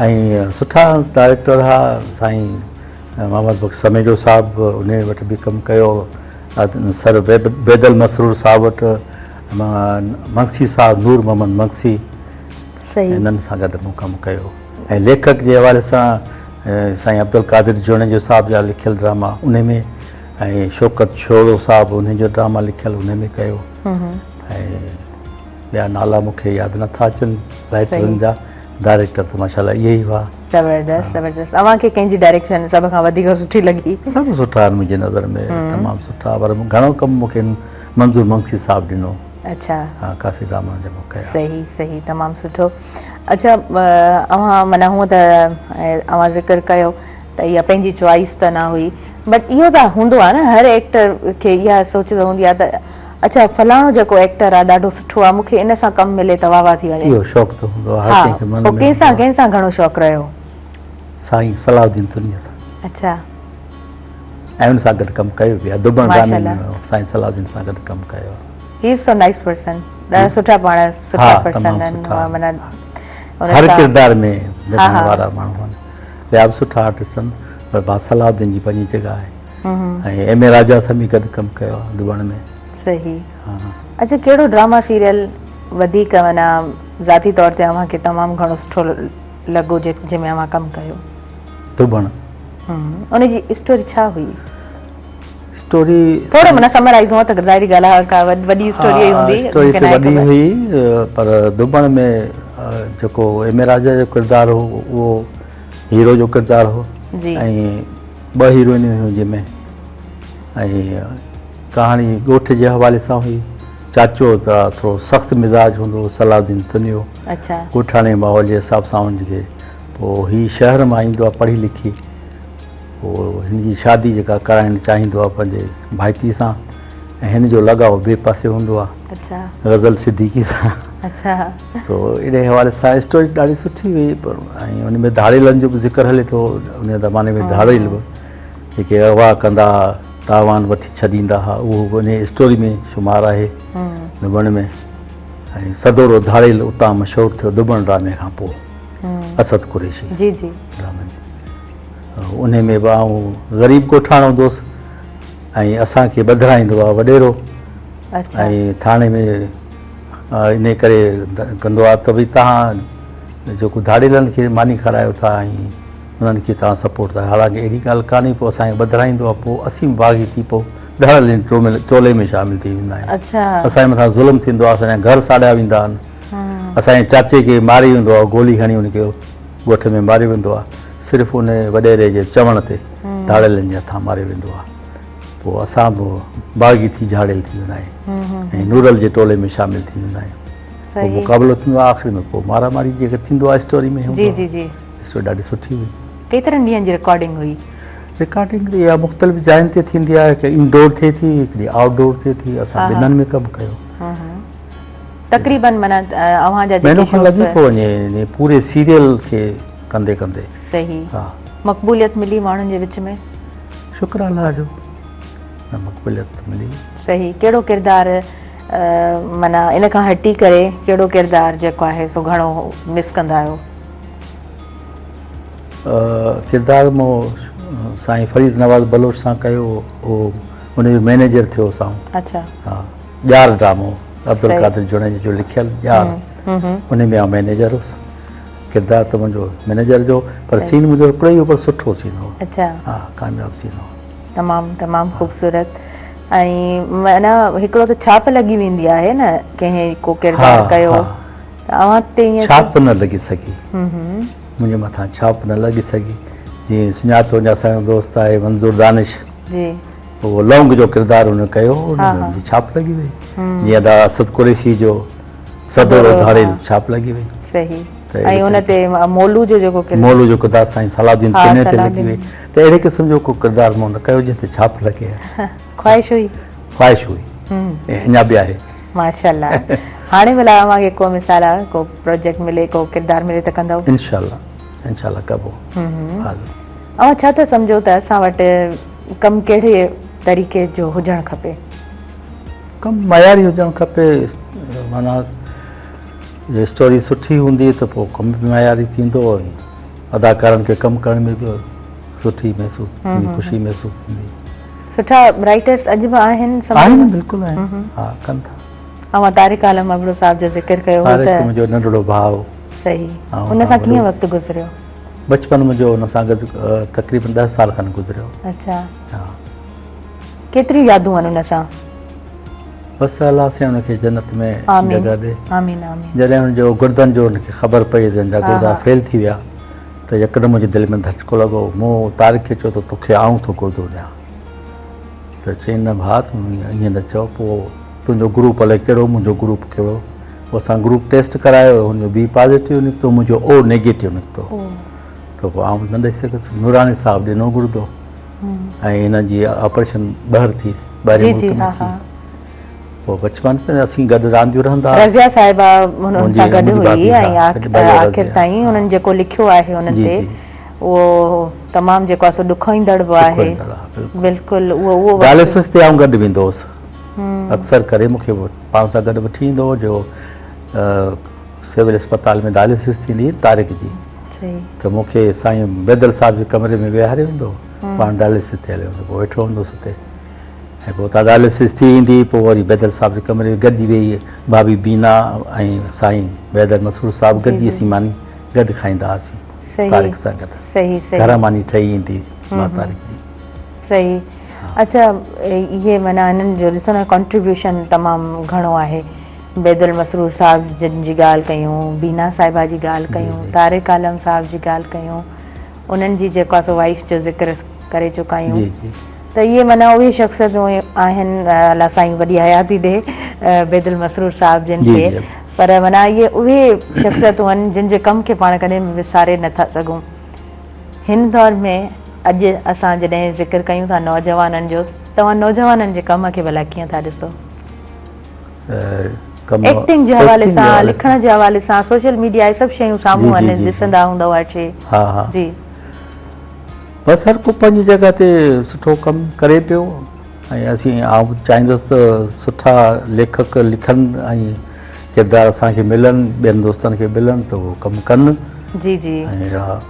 ۽ سٺا ڊائريڪٽر ها سائين محمد بخش سميجو صاحب انهي وٽ به ڪم ڪيو سر بيدل مسرور صاحب وٽ منگسي صاحب نور محمد منگسي انهن سان گڏ مون ڪم ڪيو ۽ ليکڪ جي حوالي سان سائين عبدالقادر جوڻيجو صاحب جا لکيل ڊراما انهي ۾ ۽ شوڪت شورو صاحب انهي جو ڊراما لکيل انهي ۾ ڪيو ۽ ٻيا نالا مون کي ياد نٿا اچن رائٽرن جا ڊائريڪٽر ته ماشاءالله اهي ئي هئا. زبردست زبردست اوهان کي ڪنهن جي ڊائريڪشن سڀ کان وڌيڪ سٺي لڳي؟ سڀ سٺا آهن منهنجي نظر ۾ تمام سٺا پر گهڻو ڪم مون کي منظور منگسي صاحب ڏنو. اڇا ها ڪافي ڊراما جي مون ڪيا. صحيح صحيح تمام سٺو اڇا اوهان معنيٰ هونء ته اوهان ذڪر ڪيو ته اها پنهنجي چوائس ته نه هئي بٽ اهو ته هوندو آهي نه هر ايڪٽر کي اها سوچ ته هوندي آهي ته اڇا فلاڻو جيڪو ايڪٽر آهي ڏاڍو سٺو آهي مون کي ان سان ڪم ملي ته واهه واهه ٿي وڃي. اهو شوق ته هوندو آهي هر ڪنهن کي من ۾. پوء ڪنهن سان ڪنهن سان گهڻو شوق رهيو؟ سائين صلاح الدين تنيي سان. اڇا. ۽ ان سان گڏ ڪم ڪيو به آهي دبڻ ڊرامي ۾ سائين صلاح الدين سان گڏ ڪم ڪيو آهي. He is so nice person ڏاڍا سٺا پاڻ سٺا پرسن آهن معنيٰ هر ڪردار ۾ نڀائڻ وارا ماڻهو آهن. ٻيا به سٺا آرٽسٽ آهن پر با صلاح الدين جي پنهنجي جڳهه آهي ۽ ايم اي راجا سان به گڏ ڪم ڪيو آهي دبڻ ۾. صحيح اڇا ڪهڙو ڊراما سيريل وڌيڪ معنيٰ ذاتي طور تي اوهان کي تمام گهڻو سٺو لڳو جنهن ۾ اوهان ڪم ڪيو؟ دبڻ. ان جي اسٽوري ڇا هئي؟ اسٽوري ٿورو معنيٰ سمرائيز هونء ته ظاهري ڳالهه آهي ڪا وڏي اسٽوري ئي هوندي. اسٽوري ته وڏي هئي پر دبڻ ۾ جيڪو ايم اي راجا جو ڪردار هو اهو هيرو جو ڪردار هو ۽ ٻه هيروئنيون هيون جنهن ۾ ۽ ڪهاڻي ڳوٺ جي حوالي سان هئي. چاچو ته ٿورو سخت مزاج هوندو هو صلاح الدين تنيو ڳوٺاڻي ماحول جي حساب سان ان کي پوء هي شهر مان ايندو آهي پڙهي لکي پوء هن جي شادي جيڪا ڪرائڻ چاهيندو آهي پنهنجي ڀائٽي سان ۽ هن جو لڳاء ٻئي پاسي هوندو آهي غزل صديقي سان سو انهي حوالي سان اسٽوري ڏاڍي سٺي هئي پر ۽ ان ۾ ڌاڙيلن جو به ذڪر هلي ٿو ان زماني ۾ ڌاڙيل به جيڪي اغوا ڪندا تاوان وٺي ڇڏيندا هئا اهو به انهي اسٽوري ۾ شمار آهي دٻڻ ۾ ۽ سدورو ڌاڙيل اتان مشهور ٿيو دٻڻ ڊرامي کان پوء اسد قريشي جي جي ڊرامي ۾ انهي ۾ به آئون غريب ڳوٺاڻو هوندو هوس ۽ اسان کي ٻڌرائيندو آ وڏيرو ۽ ٿاڻي ۾ انهي ڪري ڪندو آ ته ڀئي توهان جيڪو ڌاڙيلن کي ماني کارايو ٿا ۽ انهن کي توهان سپورٽ ٿا حالانڪه اهڙي ڳالهه ڪانهي پوء اسان کي ٻڌرائيندو آ پوء اسين به باغي ٿي پوء ڌاڙيلن جي ٽولي ۾ شامل ٿي ويندا آهيون. اسان جي مٿان ظلم ٿيندو آهي، اسان جا گهر ساڙيا ويندا آهن، اسان جي چاچي کي ماري ويندو آهي، گولي هڻي ان کي ڳوٺ ۾ ماريو ويندو آهي، صرف ان وڏيري جي چوڻ تي ڌاڙيلن جي هٿان ماريو ويندو آهي. پوء اسان به باغي ٿي جهاڙيل ٿي ويندا آهيون ۽ نورل جي ٽولي ۾ شامل ٿي ويندا آهيون. پوء مقابلو ٿيندو آهي، آخر ۾ پوء مارا ماري جيڪا ٿيندو آهي اسٽوري ۾ هوندو آهي. اسٽوري ڏاڍي سٺي هئي. ڪيترن ڏينهن جي رڪارڊنگ هئي؟ رڪارڊنگ ته اها مختلف جاين تي ٿيندي آهي، هڪ انڊور ٿئي ٿي، هڪڙي آئوٽ ڊور ٿئي ٿي، اسان ٻنهن ۾ ڪم ڪيو. تقريبن معنيٰ اوهان جا جيڪي مهينو کن لڳي ٿو وڃي پوري سيريل کي ڪندي ڪندي. صحيح. مقبوليت ملي ماڻهن جي وچ ۾؟ شڪر الله جو مقبوليت ملي. صحيح. ڪهڙو ڪردار معنيٰ ان کان هٽي ڪري ڪهڙو ڪردار جيڪو آهي سو گهڻو مس ڪندا آهيو؟ ڪردار مون سائين فريد نواز بلوچ سان ڪيو هو، ان جو مئنيجر ٿيو هوس آئون. اڇا. ها، ڄار ڊرامو عبدالقادر جوڻيجي جو لکيل ڄار، ان ۾ آئون مئنيجر هوس. ڪردار ته منهنجو مئنيجر جو، پر سين منهنجو هڪڙو ئي هو، پر سٺو سين هو. اڇا. ها، ڪامياب سين هو. تمام تمام خوبصورت. ۽ معنيٰ هڪڙو ته ڇاپ لڳي ويندي آهي نه ڪنهن ڪو ڪردار ڪيو ته اوهان تي ائين ڇاپ نه لڳي سگهي. منهنجي مٿان ڇاپ نه لڳي سگهي. جيئن سڃاتو وڃي اسان جو دوست آهي منظور دانش، جي، اهو لونگ جو ڪردار هن ڪيو، ان ۾ منهنجي ڇاپ لڳي وئي. جيئن ادا اسد قريشي جو سدورو ڌاڙيل ڇاپ لڳي وئي. صحيح. ۽ ان تي مولو جو جيڪو ڪردار، مولو جو ڪردار سائين صلاح الدين چني تي لڳي وئي. ته اهڙي قسم جو ڪو ڪردار مون نه ڪيو جنهن تي ڇاپ لڳي. خواهش هئي؟ خواهش هئي ۽ اڃا به آهي. ماشاءالله. هاڻي ڀلا اوهان کي ڪو مثال آ ڪو پروجيڪٽ ملي ڪو ڪردار ملي ته ڪندؤ؟ انشاءالله انشاءالله ڪبو. اوهان ڇا ٿا سمجهو ته اسان وٽ ڪم ڪهڙي طريقي جو هجڻ کپي؟ ڪم معياري هجڻ کپي، معنيٰ جي اسٽوري سٺي هوندي ته پوء ڪم به معياري ٿيندو ۽ اداڪارن کي ڪم ڪرڻ ۾ به سٺي محسوس ٿيندي، خوشي محسوس ٿيندي. سٺا رائٽرس اڄ به آهن؟ آهن، بلڪل آهن، ها ڪن ٿا. اوهان طارق عالم ابڙو صاحب جو ذڪر ڪيو هو ته. طارق منهنجو ننڍڙو ڀاء هو. صحيح. ان سان ڪيئن وقت گذريو؟ بچپن منهنجو ان سان گڏ تقريبن 10 سال کن گذريو. اڇا. ها. ڪيتريون يادون آهن ان سان؟ بس الله سائين ان کي جنت ۾ جڳهه ڏي. آمين آمين. جڏهن هن جو گردن جو هن کي خبر پئي ته هن جا گردا فيل ٿي ويا ته يڪدم منهنجي دل ۾ ڌچڪو لڳو. مون طارق کي چيو ته توکي آئون ٿو گردو ڏيان. ته چيائين نه ڀاء تون ائين نه چئو، پوء تنهنجو گروپ الائي ڪهڙو منهنجو گروپ ڪهڙو. پوء اسان گروپ ٽيسٽ ڪرايو، هن جو بي پازيٽو نڪتو منهنجو او نيگيٽو نڪتو. ته پوء آئون نه ڏئي سگهيس. نوراني صاحب ڏنو گردو ۽ هن جي آپريشن ٻاهر ٿي، ٻاهرين ملڪ ۾ ٿي. پوء بچپن ۾ اسين گڏ رانديون رهندا هئاسين. رضيه صاحبه هنن سان گڏ هئي ۽ آخر تائين هنن جيڪو لکيو آهي هنن تي اهو تمام جيڪو آهي سو ڏکوئيندڙ به آهي. بلڪل اهو اهو وقت. ڊائليسس تي آئون گڏ ويندو هوس، اڪثر ڪري مون کي پاڻ سان گڏ وٺي ايندو هو، جو سول اسپتال ۾ ڊائليسس ٿيندي هئي طارق جي ته مون کي سائين بيدل صاحب جي ڪمري ۾ ويهاري ويندو هو، پاڻ ڊائليسس تي هليو ويندو، پوء ويٺو هوندو هوس اتي ۽ پوء اتان ڊائليسس ٿي ايندي هئي، پوء وري بيدل صاحب جي ڪمري ۾ گڏجي ويهي ڀاڀي بينا ۽ سائين بيدل مسرور صاحب گڏجي اسين ماني گڏ کائيندا هئاسين طارق سان گڏ گهران ماني ٺهي ايندي هئي مان طارق جي. صحيح. اڇا اهي معنيٰ هنن جو ڏسو نه ڪنٽريبيوشن تمام گهڻو آهي. بيدل مسرور صاحب جن جي ڳالهه ڪيون، بينا صاحبه جي ڳالهه ڪيون، طارق عالم صاحب جي ڳالهه ڪيون، انهن جي جيڪو آهي سو وائيف جو ذڪر ڪري چڪا آهيون ته اهي معنيٰ اهي شخصيتون آهن. الله سائين وڏي حياتي ڏي بيدل مسرور صاحب جن کي، پر معنيٰ اهي اهي شخصيتون آهن جن جي ڪم کي پاڻ ڪڏهن به وساري نٿا سگهون. هن دور ۾ اڄ اسان جڏهن ذڪر ڪيون ٿا نوجوانن جو، توهان نوجوانن جي ڪم کي ڀلا ڪيئن ٿا ڏسو؟ ايڪٽنگ جي حوالي سان، لکڻ جي حوالي سان، سوشل ميڊيا اهي سڀ شيون سامهون آهن، ڏسندا هوندؤ هر شيء. ها ها جي بس هر ڪو پنهنجي جڳهه تي سٺو ڪم ڪري پيو ۽ اسين آئون چاهيندس ته سٺا ليکڪ لکن ۽ ڪردار اسان کي ملن، ٻين دوستن کي ملن ته اهو ڪم ڪن. جي جي ۽ اها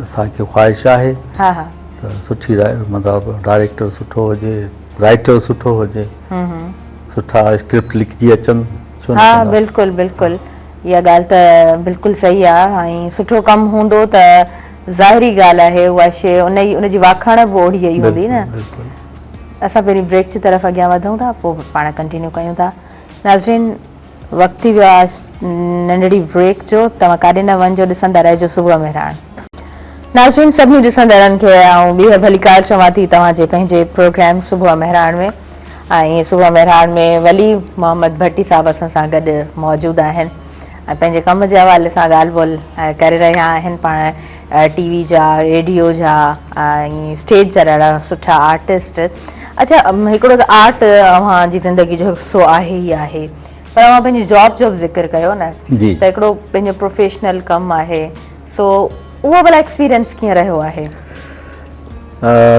اسان کي خواهش آهي ها ها ته سٺي مطلب ڊائريڪٽر سٺو هجي، رائٽر سٺو هجي، سٺا اسڪرپٽ لکجي اچن، ڇو نه ڪندا. ها بلڪل بلڪل اها ڳالهه ته بلڪل صحيح آ ۽ سٺو ڪم هوندو ته ظاهري ڳالهه آهي اها شي ان ان جي واکاڻ به اوڙي ئي هوندي نه. بلڪل. اسان پهرين بريڪ جي طرف اڳيان وڌون ٿا پوء پاڻ ڪنٽينيو ڪيون ٿا. ناظرين وقت ٿي ويو آهي ننڍڙي بريڪ جو توهان ڪاڏي نه وڃجو ڏسندا رهجو صبح مهراڻ. ناظرين سڀني ڏسندڙن کي آئون ٻيهر ڀليڪار چوان ٿي توهان جي پنهنجي پروگرام صبح مهراڻ ۾ ۽ صبح مهراڻ ۾ ولي محمد ڀٽي صاحب اسان سان گڏ موجود آهن ۽ پنهنجي ڪم جي حوالي سان ڳالهه ٻولهه ڪري رهيا آهن پاڻ ٽي وي جا ريڊيو جا ۽ اسٽيج جا ڏاڍا سٺا آرٽسٽ اڇا هڪڙو ته آرٽ اوهان جي زندگي جو حصو آهي ئي آهي پر اوهان پنهنجي جاب جو به ذڪر ڪيو نه ته هڪڙو پنهنجو پروفيشنل ڪم آهي سو اهو ڀلا ايڪسپيرينس ڪيئن رهيو آهي؟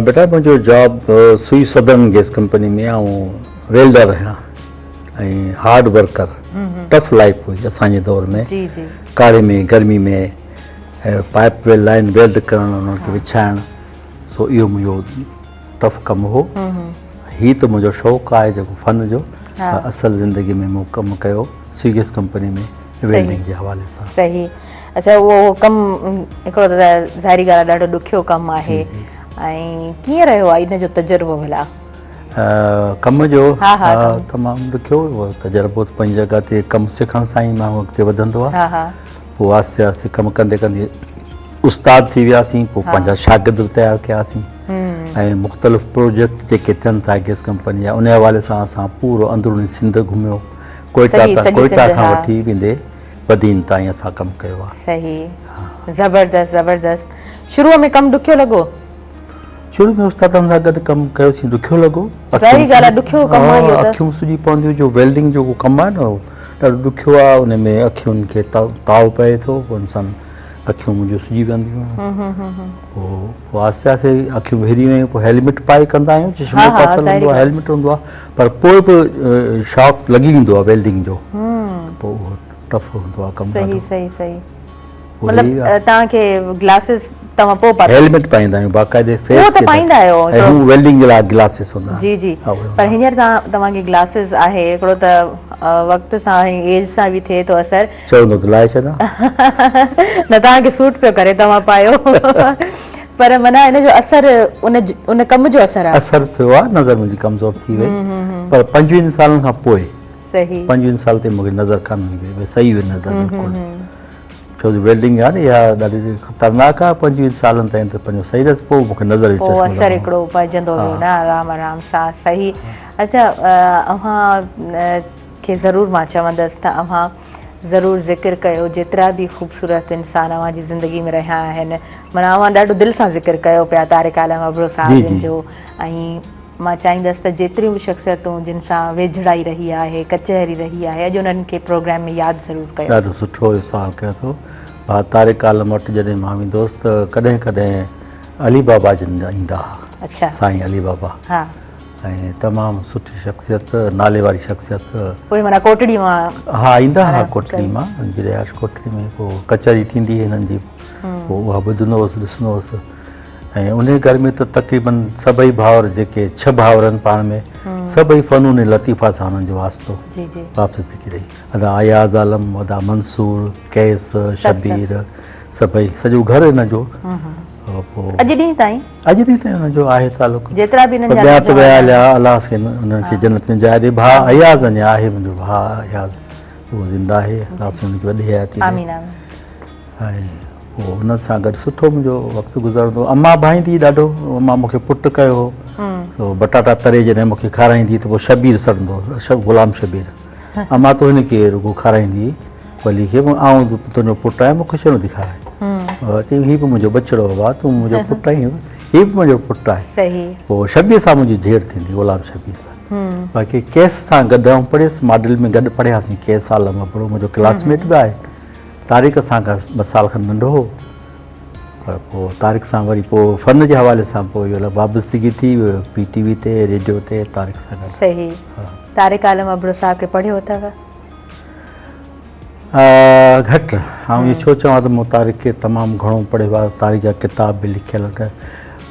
بيٽا منهنجو جاب سوئي سدرن گيس ڪمپني ۾ آئون ويلڊر آهيان ۽ هارڊ ورڪر ٽف لائف هئي اسان جي دور ۾ جي جي ڪاڙهي ۾ گرمي ۾ پائپ ويل لائن ويلڊ ڪرڻ انهن کي وڇائڻ سو اهو منهنجو ٽف ڪم هو هي ته منهنجو شوق آهي جيڪو فن جو اصل زندگي ۾ مون ڪم ڪيو سوئي گيس ڪمپني ۾ ويلڊنگ جي حوالي سان. صحيح اڇا اهو ڪم هڪڙو ته ظاهري ڳالهه آهي ڏاڍو ڏکيو ڪم آهي ۽ ڪيئن رهيو آهي ان جو تجربو ڀلا؟ ڪم جو تمام ڏکيو هو تجربو ته پنهنجي جڳهه تي ڪم سکڻ سان ئي ماڻهو اڳتي وڌندو آهي پوء آهستي آهستي ڪم ڪندي ڪندي استاد ٿي وياسين پوء پنهنجا شاگرد به تيار ڪياسين ۽ مختلف پروجيڪٽ جيڪي ٿين ٿا گيس ڪمپني جا ان حوالي سان اسان پورو اندروني سنڌ گهميو ڪوئيٽا تان ڪوئيٽا کان وٺي ويندي بدين تائين اسان ڪم ڪيو آهي. صحيح زبردست زبردست شروع ۾ ڪم ڏکيو لڳو؟ شروع ۾ استادن سان گڏ ڪم ڪيوسين ڏکيو لڳو. ظاهري ڳالهه آهي ڏکيو ڪم آهي اهو ته. اکيون سڄي پونديون جو ويلڊنگ جو ڪم آهي نه ڏاڍو ڏکيو آهي ان ۾ اکين کي تاء پئي ٿو پوء انسان اکيون منهنجون سڄي وينديون پوء پوء آهستي آهستي اکيون ڀري ويون پوء هيلمٽ پائي ڪندا آهيون چشمو پاتل هوندو آهي هيلمٽ هوندو آهي پر پوء به شاڪ لڳي ويندو آهي ويلڊنگ جو پوء اهو ٽف هوندو آهي ڪم صحيح صحيح صحيح مطلب توهان کي گلاسز توهان پوء پاتا هيلمٽ پائيندا آهيون باقاعدي فيس اهو ته پائيندا آهيو ۽ هو ويلڊنگ جي لاء گلاسز هوندا جي جي پر هينئر توهان توهان کي گلاسز آهي هڪڙو ته وقت سان ايج سان به ٿئي ٿو اثر چوندو ته لاهي ڇڏان. نه توهان کي سوٽ پيو ڪري توهان پايو پر معنيٰ ان جو اثر ان ان ڪم جو اثر آهي. اثر ٿيو آهي نظر منهنجي ڪمزور ٿي وئي پر پنجويهن سالن کان پوء صحيح پنجويهن سال تائين مونکي نظر ڪانه هئي وئي صحيح هئي نظر بلڪل ڇو جو ويلڊنگ آهي نه اها ڏاڍي خطرناڪ آهي پنجويهن سالن تائين ته پنهنجو صحيح رهيس پوء مونکي نظر جو پوء چشمو اثر لڳو. هڪڙو پئجندو ويو نه آرام آرام سان صحيح اڇا اوهان کي ضرور مان چوندس ته اوهان ضرور ذڪر ڪيو جيترا به خوبصورت انسان اوهان جي زندگي ۾ رهيا آهن معنيٰ اوهان ڏاڍو دل سان ذڪر ڪيو پيا طارق عالم ابڙو صاحب جن جو ۽ مان چاهيندس ته جيتريون به شخصيتون جن سان ويجهڙائي رهي آهي ڪچهري رهي آهي اڄ انهن کي پروگرام ۾ ياد ضرور ڪيو. ڏاڍو سٺو اهو سوال ڪيو اٿو ڀاء طارق عالم وٽ جڏهن مان ويندو هوس ته ڪڏهن ڪڏهن علي بابا جن ايندا هئا سائين علي بابا ها ۽ تمام سٺي شخصيت نالي واري شخصيت. اهي معنيٰ ڪوٽڙي مان. ها ايندا ها ڪوٽڙي مان انهن جي رهائش ڪوٽڙي ۾ پوء ڪچهري ٿيندي هئي هنن جي پوء اها ٻڌندو هوس ڏسندو هوس ۽ انهي گهر ۾ ته تقريبن سڀئي ڀائر جيڪي ڇهه ڀائر آهن پاڻ ۾ سڀئي فنون لطيفه سان انهن جو واسطو وابستگي رهي ادا اياز عالم ادا منصور قيس شبير سڀئي سڄو گهر هن جو اڄ ڏينهن تائين اڄ ڏينهن تائين انهن جو آهي تعلق. جيترا به انهن جا ٻيا ته ويا هليا الله کي انهن کي جنت ۾ جاء ڏي ڀاء اياز اڃا آهي منهنجو ڀاء اياز اهو زنده آهي الله سائين ان کي وڏي حياتي ڏي آمين آمين ۽ پوء انهن سان گڏ سٺو منهنجو وقت گذرندو اما ڀائيندي ڏاڍو اما مون کي پٽ ڪيو هو سو بٽاٽا تري جڏهن مون کي کارائيندي ته پوء شبير سڏندو هو غلام شبير اما تو هن کي رڳو کارائيندي ولي کي آئون تنهنجو پٽ آهيان مون کي ڇو نٿي کارائين؟ چيائين هي به منهنجو ٻچڙو بابا تون منهنجو پٽ آهين هي به منهنجو پٽ آهي. پوء شبير سان منهنجي جهيڙ ٿيندي غلام شبير سان. باقي قيس سان گڏ آئون پڙهيس ماڊل ۾ گڏ پڙهياسين قيس عالم ابڙو منهنجو ڪلاس ميٽ به آهي. طارق اسان کان ٻه سال کن ننڍو هو پر پوء طارق سان وري پوء فن جي حوالي سان پوء اهو وابستگي ٿي پي ٽي وي تي ريڊيو تي طارق سان گڏ. صحيح طارق عالم ابڙو صاحب کي پڙهيو اٿو؟ گهٽ. آئون ائين ڇو چوان ته مون طارق کي تمام گهڻو پڙهيو آهي، طارق جا ڪتاب به لکيل آهن.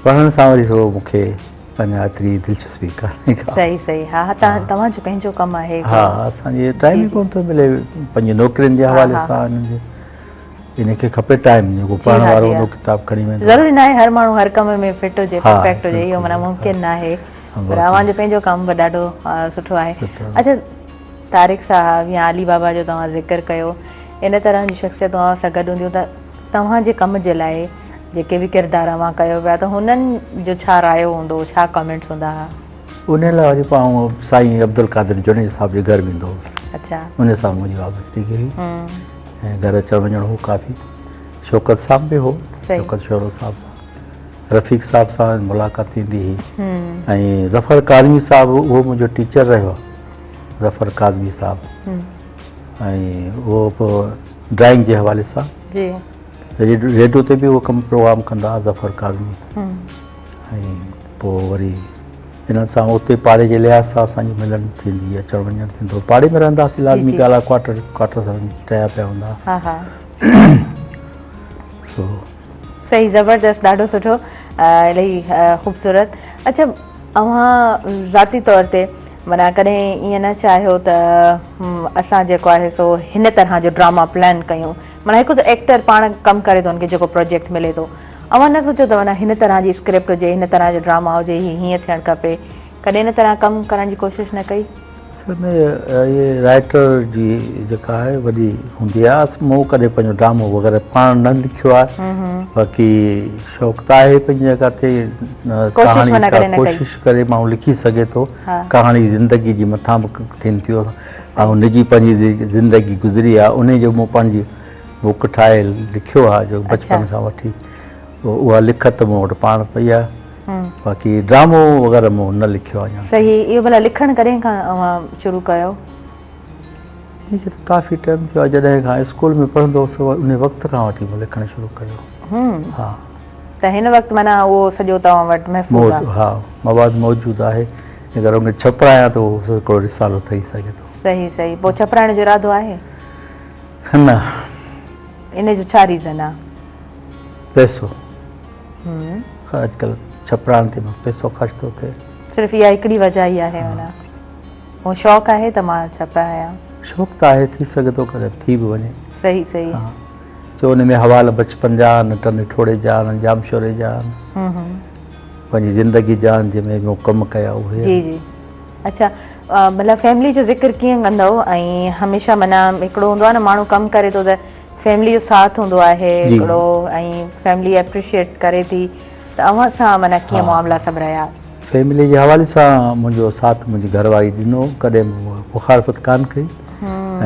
پڙهڻ سان وري ٿورو مون کي اڃا ايتري دلچسپي ڪانهي ڪا. صحيح صحيح ها ها توهان جو پنهنجو ڪم آهي. ها اسان جي ٽائيم ئي ڪونه ٿو ملي پنهنجي نوڪرين جي حوالي سان انهن جي ان کي کپي ٽائيم جيڪو پڙهڻ وارو هوندو ڪتاب کڻي ويندو. ضروري ناهي هر ماڻهو هر ڪم ۾ فٽ هجي پرفيڪٽ هجي اهو معنيٰ ممڪن ناهي. پر اوهان جو پنهنجو ڪم به ڏاڍو سٺو آهي. اڇا طارق صاحب يا علي بابا جو توهان ذڪر ڪيو ان طرح جون شخصيتون اوهان سان گڏ هونديون ته توهان جي ڪم جي لاء جيڪي به ڪردار اوهان ڪيو پيا ته هنن جو ڇا رايو هوندو هو ڇا ڪمينٽس هوندا ها؟ انهي لاء وري پوء آئون سائين عبدالقادر جوڻيجو صاحب جي گهر ويندو هوس. اڇا. انهي سان منهنجي وابستگي هئي ۽ گهر اچڻ وڃڻ هو ڪافي. شوڪت صاحب به هو، شوڪت شورو صاحب سان، رفيق صاحب سان ملاقات ٿيندي هئي ۽ ظفر ڪاظمي صاحب اهو منهنجو ٽيچر رهيو آهي ظفر ڪاظمي صاحب ۽ اهو پوء ڊرائنگ جي حوالي سان جي ريڊيو تي به اهو ڪم پروگرام ڪندا هئا ظفر ڪاظمي ۽ پوء وري انهن سان اتي پاڙي جي لحاظ سان اسان جي ملڻ ٿيندي اچڻ وڃڻ ٿيندو پاڙي ۾ رهندا هئاسين لازمي ڳالهه آهي ڪوارٽر ڪوارٽر سان ٺهيا پيا هوندا ها ها سو صحيح زبردست ڏاڍو سٺو الاهي خوبصورت اچھا اوهان ذاتي طور تي معنيٰ ڪڏهن ائين نه چاهيو ته اسان جيڪو آهي سو هن طرح جو ڊراما پلان ڪيون معنيٰ هڪ ته ايڪٽر پاڻ ڪم ڪري ٿو ان کي جيڪو پروجيڪٽ ملي ٿو اوهان نه سوچيو ته معنيٰ هن طرح جي اسڪرپٽ هجي هن طرح جو ڊراما هجي هي هيئن ٿيڻ کپي ڪڏهن ان طرح ڪم ڪرڻ جي ڪوشش نه ڪئي؟ اصل ۾ اهي رائيٽر جي جيڪا آهي وڏي هوندي آهي مون ڪڏهن پنهنجو ڊرامو وغيره پاڻ نه لکيو آهي باقي شوق ته آهي پنهنجي جڳهه تي ڪوشش معنيٰ ڪڏهن نه ڪئي ڪوشش ڪري ماڻهو لکي سگهي ٿو ڪهاڻي زندگي جي مٿان به ٿين ٿيون ۽ نجي پنهنجي زندگي گذري آهي انهي جو مون پنهنجي بڪ ٺاهي لکيو آهي جو بچپن کان وٺي اها لکت مون وٽ پاڻ پئي آهي باقي ڊرامو وغيره مون نه لکيو آهي اڃا. صحيح اهو ڀلا لکڻ ڪڏهن کان اوهان شروع ڪيو؟ ان کي ته ڪافي ٽائيم ٿيو آهي جڏهن کان اسڪول ۾ پڙهندو هوس انهي وقت کان وٺي مون لکڻ شروع ڪيو. ها. ته هن وقت معنيٰ اهو سڄو توهان وٽ محفوظ آهي. ها مواد موجود آهي اگر ان کي ڇپرايان ته اهو هڪڙو رسالو ٺهي سگهي ٿو. صحيح صحيح پوء ڇپرائڻ جو ارادو آهي؟ نه. ان جو ڇا ريزن آهي؟ پئسو. اڄڪلهه ڇپرائڻ تي به پئسو خرچ ٿو ٿئي. صرف اها هڪڙي وجه ئي آهي معنيٰ هو شوق آهي ته مان ڇپرايان. شوق ته آهي ٿي سگهي ٿو ڪڏهن ٿي به وڃي. صحيح صحيح. ها ڇو ان ۾ حوالا بچپن جا آهن، ٽنڊي ٺوڙهي جا آهن، ڄامشوري جا آهن. پنهنجي زندگي جا آهن جنهن ۾ مون ڪم ڪيا اهي. جي جي اڇا ڀلا فيملي جو ذڪر ڪيئن ڪندؤ ۽ هميشه معنيٰ هڪڙو هوندو آهي نه ماڻهو ڪم ڪري ٿو ته فيملي جو ساٿ هوندو آهي هڪڙو ۽ فيملي اپريشيئيٽ ڪري ٿي ته اوهان سان معنيٰ ڪيئن معاملا سڀ رهيا؟ فيملي جي حوالي سان منهنجو ساٿ منهنجي گهر واري ڏنو ڪڏهن به مخالفت ڪانه ڪئي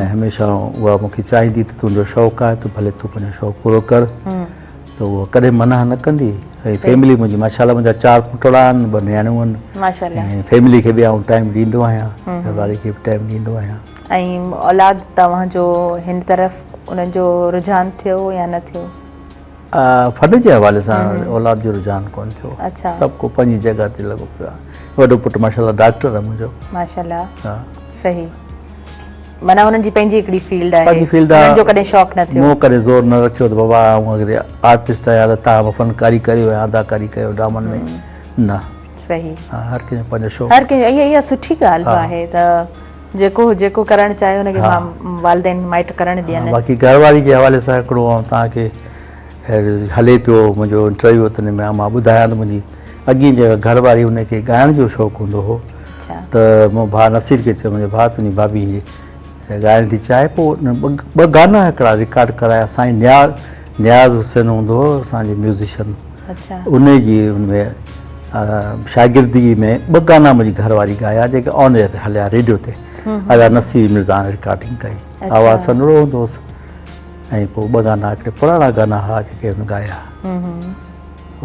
۽ هميشه اها مون کي چاهيندي ته تنهنجو شوق آهي ته ڀلي تون پنهنجو شوق پورو ڪر ته اها ڪڏهن منع نه ڪندي ۽ فيملي منهنجي ماشاء الله منهنجا چار پٽڙا آهن ٻه نياڻيون آهن ۽ فيملي کي به آئون ٽائيم ڏيندو آهيان گهر واري کي به ٽائيم ڏيندو آهيان. ۽ اولاد توهان جو هن طرف انهن جو رجحان ٿيو يا نه ٿيو؟ فن جي حوالي سان اولاد جو رجحان ڪونه ٿيو. سڀ ڪو پنهنجي جڳهه تي لڳو پيو آهي. وڏو پٽ ماشاء الله ڊاڪٽر آهي منهنجو. ماشاء الله صحيح معنيٰ انهن جي پنهنجي هڪڙي فيلڊ آهي. پنهنجي فيلڊ آهي. انهن جو ڪڏهن شوق نه ٿيو. مون ڪڏهن زور نه رکيو ته بابا آئون اگر آرٽسٽ آهيان ته توهان به فنڪاري ڪريو يا اداڪاري ڪيو ڊرامن ۾ نه. صحيح. ها هر ڪنهن جو پنهنجو شوق. هر ڪنهن جو اها سٺي ڳالهه به آهي ته جيڪو جيڪو ڪرڻ چاهي ان کي والدين مائٽ ڪرڻ ڏين. باقي گهر واري جي حوالي سان هڪڙو آئون توهان کي هلي پيو منهنجو انٽرويو ته ان ۾ مان ٻڌايان ته منهنجي اڳين جيڪا گهر واري ان کي ڳائڻ جو شوق هوندو هو ته مون ڀاء نصير کي چيو منهنجو ڀاء تنهنجي ڀاڀي ڳائڻ ٿي چاهي پوء ٻه گانا هڪڙا رڪارڊ ڪرايا سائين نياز نياز حسين هوندو هو اسان جي ميوزيشن ان جي ان ۾ شاگردي ۾ ٻه گانا منهنجي گهر واري ڳايا جيڪي آن ايئر هليا ريڊيو تي ادا نصير مرزا رڪارڊنگ ڪئي آواز سنهڙو هوندو هوس ۽ پوء ٻه گانا هڪڙي پراڻا گانا ها جيڪي هن ڳايا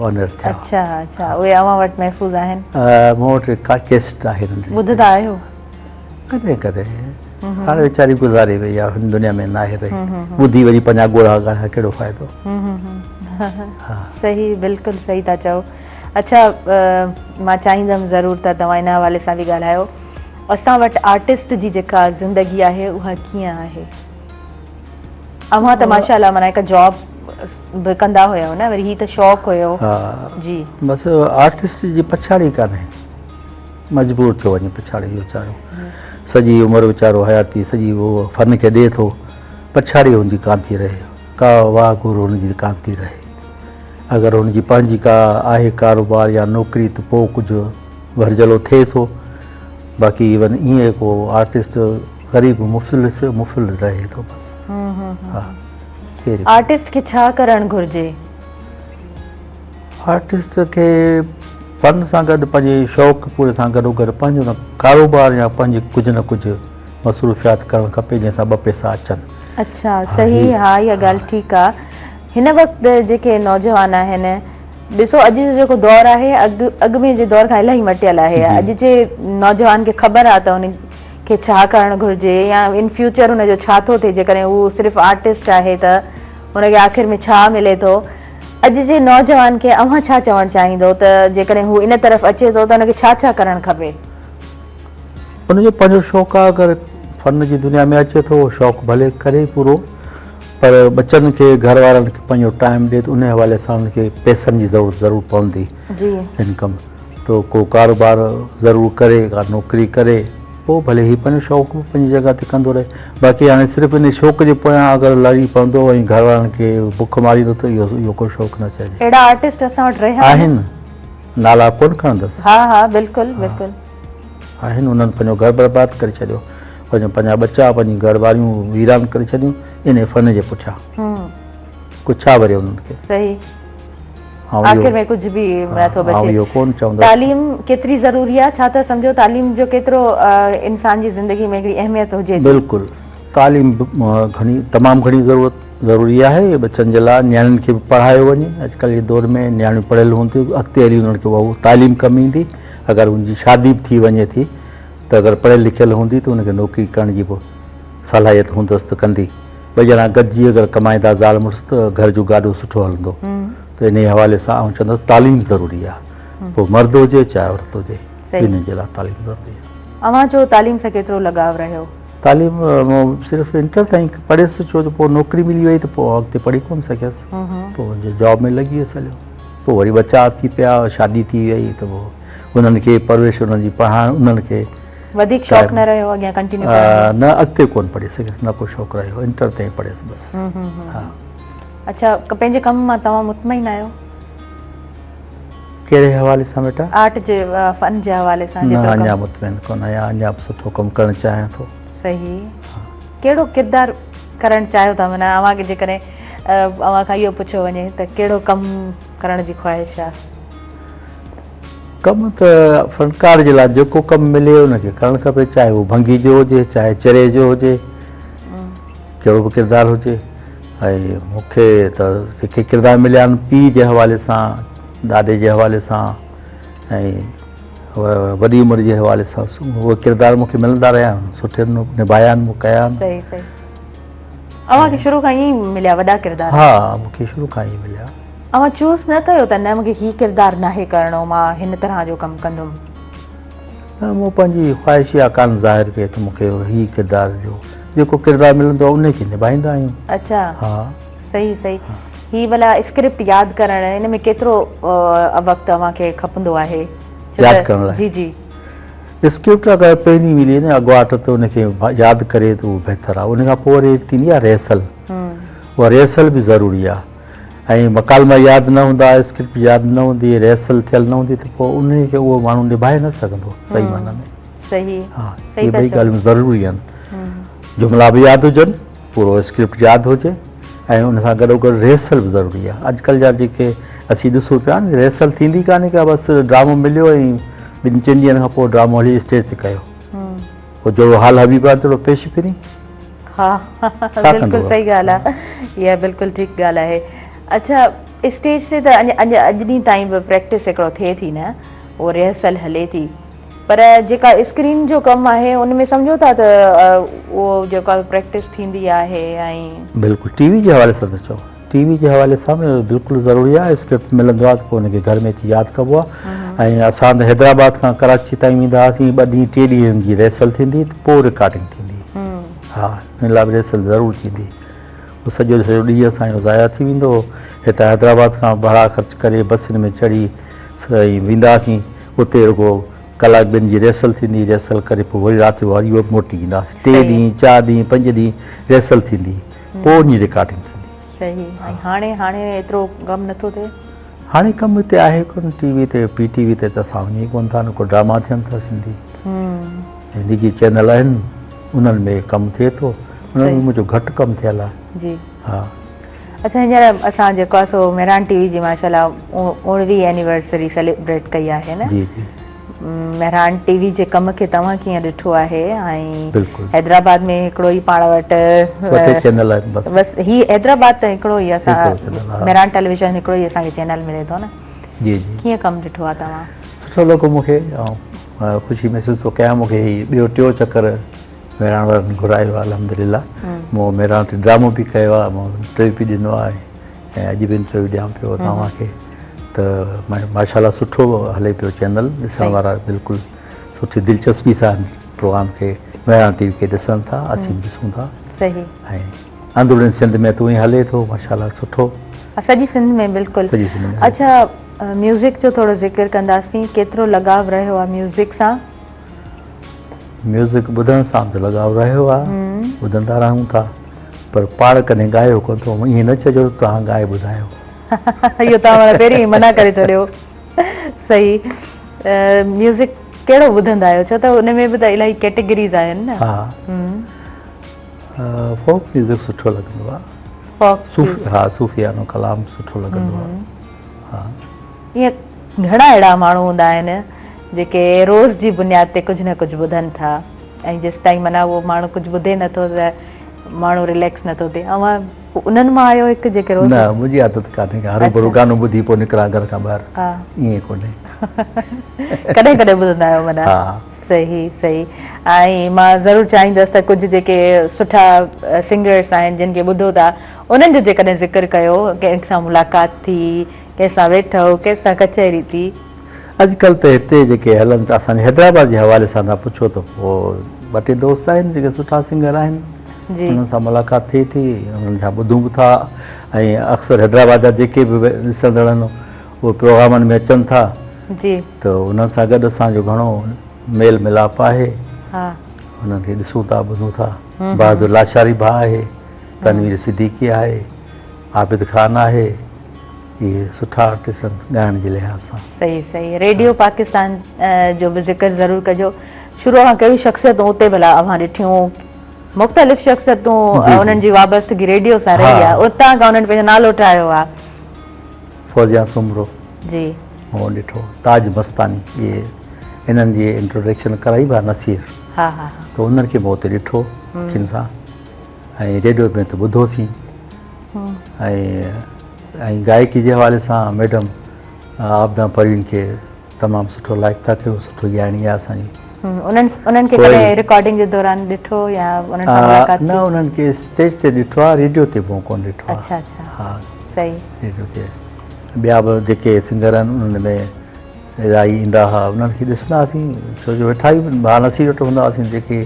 آن ايئر ٿيا. اڇا اڇا اهي اوهان وٽ محفوظ آهن؟ مون وٽ ڪيسٽ آهي ننڍڙي. ٻڌندا آهيو؟ ڪڏهن ڪڏهن. هاڻي ويچاري گذاري وئي آهي هن دنيا ۾ ناهي رهي. ٻڌي وري پنهنجا ڳوڙها ڳاڙيان ڪهڙو فائدو. صحيح بلڪل صحيح ٿا چئو. اڇا مان چاهيندم ضرور ته توهان ان حوالي سان به ڳالهايو اسان وٽ آرٽسٽ جي جيڪا زندگي آهي اها ڪيئن آهي؟ اوهان ته ماشاء الله معنيٰ هڪ جاب به ڪندا هيو نه وري هي ته شوق هيو. ها جي بس آرٽسٽ جي پڇاڙي ڪانهي مجبور ٿيو وڃي پڇاڙي جو ويچارو سڄي عمر ويچارو حياتي سڄي هو فن کي ڏي ٿو پڇاڙي هن جي ڪانه ٿي رهي ڪا واهه گهور هن جي ڪانه ٿي رهي اگر هن جي پنهنجي ڪا آهي ڪاروبار يا نوڪري ته پوء ڪجهه ڀرجهلو ٿئي ٿو باقي ايون ائين ڪو آرٽسٽ غريب مفلس مفل رهي ٿو بس. ها ڪير. آرٽسٽ کي ڇا ڪرڻ گهرجي؟ آرٽسٽ کي فن سان گڏ پنهنجي شوق پوري سان گڏو گڏ پنهنجو نه ڪاروبار يا پنهنجي ڪجهه نه ڪجهه مصروفيات ڪرڻ کپي جنهن سان ٻه پئسا اچن. اڇا صحيح ها اها ڳالهه ٺيڪ آ هن وقت جيڪي نوجوان آهن ڏسو اڄ جو جيڪو دور آهي اڳ اڳ ۾ جي دور کان الاهي مٽيل آهي اڄ جي نوجوان کي خبر آ ته ان کي ڇا ڪرڻ گهرجي يا ان فيوچر ان جو ڇا ٿو ٿئي جيڪڏهن هو صرف آرٽسٽ آهي ته ان کي آخر ۾ ڇا ملي ٿو اڄ جي نوجوان کي اوهان ڇا چوڻ چاهيندو ته جيڪڏهن هو ان طرف اچي ٿو ته ان کي ڇا ڇا ڪرڻ کپي؟ ان جو پنهنجو شوق آهي اگر فن جي دنيا ۾ اچي ٿو شوق ڀلي ڪري پورو پر ٻچن کي گهر وارن کي پنهنجو ٽائيم ڏي ته ان حوالي سان ان کي پئسن جي ضرورت ضرور پوندي جي انڪم تو ڪو ڪاروبار ضرور ڪري ڪا نوڪري ڪري پوء ڀلي هي پنهنجو شوق به پنهنجي جڳهه تي ڪندو رهي باقي هاڻي صرف ان شوق جي پويان اگر لڙي پوندو ۽ گهر وارن کي بک ماريندو ته اهو اهو ڪو شوق نه چئجي. اهڙا آرٽسٽ اسان وٽ رهيا آهن نالا ڪونه کڻندس. ها ها بلڪل بلڪل. آهن انهن پنهنجو گهر برباد ڪري ڇڏيو پنهنجو پنهنجا ٻچا پنهنجي گهر واريون ويران ڪري ڇڏيون ان فن جي پٺيان ڪجهه ڇا وريو انهن کي. صحيح. آخر ۾ ڪجهه به نه ٿو بچي. تعليم ڪيتري ضروري آهي ڇا ٿا سمجهو تعليم جو ڪيترو انسان جي زندگي ۾ هڪڙي اهميت هجي ٿي. بلڪل تعليم گهڻي تمام گهڻي ضرورت ضروري آهي ٻچن جي لاء نياڻين کي به پڙهايو وڃي اڄڪلهه جي دور ۾ نياڻيون پڙهيل هونديون اڳتي هلي انهن کي اها تعليم ڪم ايندي اگر ان جي شادي به ٿي وڃي ٿي ته اگر پڙهيل لکيل هوندي ته ان کي نوڪري ڪرڻ جي به صلاحيت هوندس ته ڪندي. ٻه ڄڻا گڏجي اگر ڪمائيندا زال مڙس ته گهر جو گاڏو سٺو هلندو ته انهي حوالي سان آئون چوندس تعليم ضروري آهي پوء مرد هجي چاهي عورت هجي ٻنهي جي لاء تعليم ضروري آهي. اوهان جو تعليم سان ڪيترو لڳاء رهيو؟ تعليم مون صرف انٽر تائين پڙهيس ڇو جو پوء نوڪري ملي وئي ته پوء اڳتي پڙهي ڪونه سگهيس پوء جاب ۾ لڳي ويس هليو پوء وري ٻچا ٿي پيا شادي ٿي وئي ته پوء انهن کي پرورش انهن جي پڙهائڻ انهن کي وڌيڪ شوق نه رهيو اڳيان ڪنٽينيو ڪرڻ جو؟ نه اڳتي ڪونه پڙهي سگهيس نه ڪو شوق رهيو انٽر تائين پڙهيس بس. ها. اڇا پنهنجي ڪم مان توهان مطمئن آهيو؟ ڪهڙي حوالي سان بيٽا؟ آرٽ جي فن جي حوالي سان جيترو ڪم. نه اڃا مطمئن ڪونه آهيان اڃا به سٺو ڪم ڪرڻ چاهيان ٿو. صحيح ڪهڙو ڪردار ڪرڻ چاهيو ٿا معنيٰ اوهان کي جيڪڏهن اوهان کان اهو پڇيو وڃي ته ڪهڙو ڪم ڪرڻ جي خواهش آهي؟ ڪم ته فنڪار جي لاء جيڪو ڪم ملي ان کي ڪرڻ کپي چاهي هو ڀنگي جو هجي چاهي چري جو هجي ڪهڙو به ڪردار هجي ۽ مون کي ته جيڪي ڪردار مليا آهن پيء جي حوالي سان ڏاڏي جي حوالي سان ۽ وڏي عمر جي حوالي سان اهي ڪردار مون کي ملندا رهيا آهن سٺي نڀايا آهن مون ڪيا آهن. صحيح صحيح اوهان کي شروع کان ائين ئي مليا وڏا ڪردار؟ ها مون کي شروع کان ائين مليا. اوهان چوز نه ڪيو ته نه مونکي هي ڪردار ناهي ڪرڻو مان هن طرح جو ڪم ڪندم؟ نه مون پنهنجي خواهش اها ڪانه ظاهر ڪئي ته مونکي هي ڪردار ڏيو جيڪو ڪردار ملندو آهي انهي کي نڀائيندا آهيون. اڇا ها صحيح صحيح هي ڀلا اسڪرپٽ ياد ڪرڻ ان ۾ ڪيترو وقت اوهان کي کپندو آهي؟ ياد ڪرڻ لاء؟ جي جي. اسڪرپٽ اگر پهرين ملي نه اڳواٽ ته ان کي ياد ڪري ته اهو بهتر آهي ان کان پوء وري ٿيندي آهي ريهرسل اها ريهرسل به ضروري آهي ۽ مڪالما ياد نه هوندا، اسڪرپٽ ياد نه هوندي، ريهرسل ٿيل نه هوندي ته پوء انهي کي اهو ماڻهو نڀائي نه سگهندو صحيح معنيٰ ۾. صحيح ها اهي ٻئي ڳالهيون ضروري آهن. جملا به ياد هجن، پورو اسڪرپٽ ياد هجي ۽ ان سان گڏو گڏ ريهرسل به ضروري آهي. اڄڪلهه جا جيڪي اسين ڏسون پيا نه ريهرسل ٿيندي ڪانهي ڪا بس ڊرامو مليو ۽ ٻن ٽن ڏينهن کان پوء ڊرامو هلي اسٽيج تي ڪيو. پوء جهڙو حال حبيب آهي تهڙو پيش پھرين. ها بلڪل صحيح ڳالهه آهي اها بلڪل ٺيڪ ڳالهه آهي. اڇا اسٽيج تي ته اڃ اڄ ڏينهن تائين به پريڪٽس هڪڙو ٿئي ٿي نه اهو ريهرسل هلي ٿي پر جيڪا اسڪرين جو ڪم آهي ان ۾ سمجهو ٿا ته اهو جيڪا پريڪٽس ٿيندي آهي ۽. بلڪل ٽي وي جي حوالي سان ٿا چئو ٽي وي جي حوالي سان به بلڪل ضروري آهي اسڪرپٽ ملندو آهي ته پوء ان کي گهر ۾ اچي ياد ڪبو آهي ۽ اسان ته حيدرآباد کان ڪراچي تائين ويندا هئاسين ٻه ڏينهن ٽي ڏينهن جي ريهرسل ٿيندي ته پوء رڪارڊنگ ٿيندي ها ان لاء به ريهرسل ضرور ٿيندي پوء سڄو سڄو ڏينهن اسان جو ضايع ٿي ويندو هو هتان حيدرآباد کان ڀاڙا خرچ ڪري بسن ۾ چڙهي ۽ ويندا هئاسين اتي رڳو ڪلاڪ ٻن جي ريهرسل ٿيندي ريهرسل ڪري پوء وري رات جو وري موٽي اينداسين ٽي ڏينهن چار ڏينهن پنج ڏينهن ريهرسل ٿيندي پوء وڃي رڪارڊنگ ٿيندي. صحيح ۽ هاڻي هاڻي ايترو ڪم نٿو ٿئي. هاڻي ڪم هتي آهي ڪونه ٽي وي تي پي ٽي وي تي ته اسان وڃي ڪونه ٿا نه ڪو ڊراما ٿين ٿا سنڌي ۽ نجي چينل آهن انهن ۾ ڪم ٿئي ٿو انهن ۾ منهنجو گهٽ ڪم ٿيل آهي جي ها اڇا هينئر اسان جيڪو آهي سو مهراڻ ٽي وي جي ماشاءالله اوڻويهه اينيورسري سيليبريٽ ڪئي آهي نه جي جي مهراڻ ٽي وي جي ڪم کي توهان ڪيئن ڏٺو آهي ۽ بلڪل حيدرآباد ۾ هڪڙو ئي پاڻ وٽ ٻه ٽي چينل آهن بس بس هي حيدرآباد ته هڪڙو ئي اسان هڪڙو چينل ها مهراڻ ٽيليويزن هڪڙو ئي اسان کي چينل ملي ٿو نه جي جي ڪيئن ڪم ڏٺو آهي توهان؟ سٺو لڳو مون کي ۽ خوشي محسوس ٿو ڪيان مون کي هي ٻيو ٽيو چڪر مهراڻ وارن گهرايو آهي الحمدلله مون مهراڻ تي ڊرامو به ڪيو آهي مون انٽرويو به ڏنو آهي ۽ اڄ به انٽرويو ڏيان پيو توهان کي ته ماشاء الله سٺو هلي پيو چينل ڏسڻ وارا بلڪل سٺي دلچسپي سان پروگرام کي مهراڻ ٽي وي کي ڏسن ٿا اسين به ڏسون ٿا صحيح ۽ اندرون سنڌ ۾ تون ئي هلي ٿو ماشاء الله سٺو سڄي سنڌ ۾ بلڪل سڄي سنڌ ۾ اڇا ميوزڪ جو ٿورو ذڪر ڪنداسين ڪيترو لڳاء رهيو آهي ميوزڪ سان؟ ميوزڪ ٻڌڻ سان ته لڳاء رهيو آهي ٻڌندا رهون ٿا پر پاڻ ڪڏهن ڳايو ڪونه اٿو ائين نه چئجو ته توهان ڳائي ٻڌايو. اهو توهان معنيٰ پهرين ئي منع ڪري ڇڏيو. صحيح ميوزڪ ڪهڙو ٻڌندا آهيو ڇو ته ان ۾ به ته الاهي ڪيٽيگريز آهن نه. ها فوڪ ميوزڪ سٺو لڳندو آهي. فوڪ صوفي ها صوفيانو ڪلام سٺو لڳندو آهي. ها ائين گهڻا اهڙا ماڻهو هوندا آهن جيڪي روز جي بنياد تي ڪجهه نه ڪجهه ٻڌن ٿا ۽ جيستائين معنيٰ اهو ماڻهو ڪجهه ٻڌي نٿو ته ماڻهو رليڪس نٿو ٿئي. اوهان انهن مان آهيو هڪ جيڪي روز. نه منهنجي عادت ڪانهي ڪا هروڀرو گانو ٻڌي پوء نڪران گهر کان ٻاهر ائين ڪونهي. ڪڏهن ڪڏهن ٻڌندا آهيو معنيٰ. ها. صحيح صحيح ۽ مان ضرور چاهيندس ته ڪجهه جيڪي سٺا سنگرس آهن جن کي ٻڌو ٿا انهن جو جيڪڏهن ذڪر ڪيو ڪنهن سان ملاقات ٿي ڪنهن سان ويٺو ڪنهن سان ڪچهري ٿي. اڄ ڪلهه ته هتي جيڪي هلن ٿا اسان جي حيدرآباد جي حوالي سان توهان پڇو ته پوء ٻه ٽي دوست آهن جيڪي سٺا سنگر آهن انهن سان ملاقات ٿئي ٿي انهن کان ٻڌون به ٿا ۽ اڪثر حيدرآباد جا جيڪي به ڏسندڙ آهن اهي پروگرامن ۾ اچن ٿا ته انهن سان گڏ اسان جو گهڻو ميل ملاپ آهي انهن کي ڏسون ٿا ٻڌون ٿا بهادر لاشاري ڀاء آهي تنوير صديقي آهي عابد خان آهي اهي سٺا آرٽسٽ آهن ڳائڻ جي لحاظ سان. صحيح صحيح ريڊيو پاڪستان جو به ذڪر ضرور ڪجو شروع کان ڪهڙيون شخصيتون اتي ڀلا اوهان ڏٺيون مختلف شخصيتون انهن جي وابستگي ريڊيو سان رهي آهي اتان کان انهن پنهنجو نالو ٺاهيو آهي. فوزيا سومرو جي مون ڏٺو تاج مستاني اهي انهن جي انٽروڊڪشن ڪرائي ڀا نصير ها ها ته انهن کي مون اتي ڏٺو اکين سان ۽ ريڊيو ۾ ته ٻڌوسين ۽ ۽ گائڪي جي حوالي سان ميڊم عابده پروين کي تمام سٺو لائق ٿا ڪيون سٺو ڳائڻي آهي اسان جي. انهن انهن کي ڪڏهن رڪارڊنگ جي دوران ڏٺو يا انهن سان ملاقات ٿي؟ نه انهن کي اسٽيج تي ڏٺو آهي ريڊيو تي مون ڪونه ڏٺو آهي. اڇا اڇا ها صحيح ريڊيو تي ٻيا به جيڪي سنگر آهن انهن ۾ الاهي ايندا هئا انهن کي ڏسندا هئاسين ڇو جو ويٺا ئي ڀاء نصير وٽ هوندا هئاسين جيڪي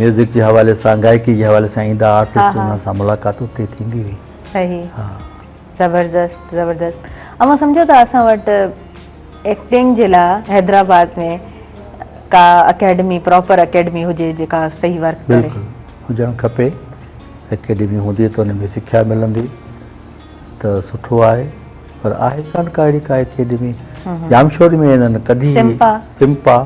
ميوزڪ جي حوالي سان گائڪي جي حوالي سان ايندا آرٽسٽ انهن سان ملاقات اتي ٿيندي هئي. صحيح زبردست زبردست اوهان سمجهو ٿا اسان وٽ ايڪٽنگ جي لاء حيدرآباد ۾ ڪا اڪيڊمي پراپر اڪيڊمي هجي جيڪا صحيح ورڪ ڪري. بلڪل هجڻ کپي اڪيڊمي هوندي ته ان ۾ سکيا ملندي ته سٺو آهي پر آهي ڪانه ڪا اهڙي ڪا اڪيڊمي ڄامشوري ۾ هنن ڪڍي سمپا سمپا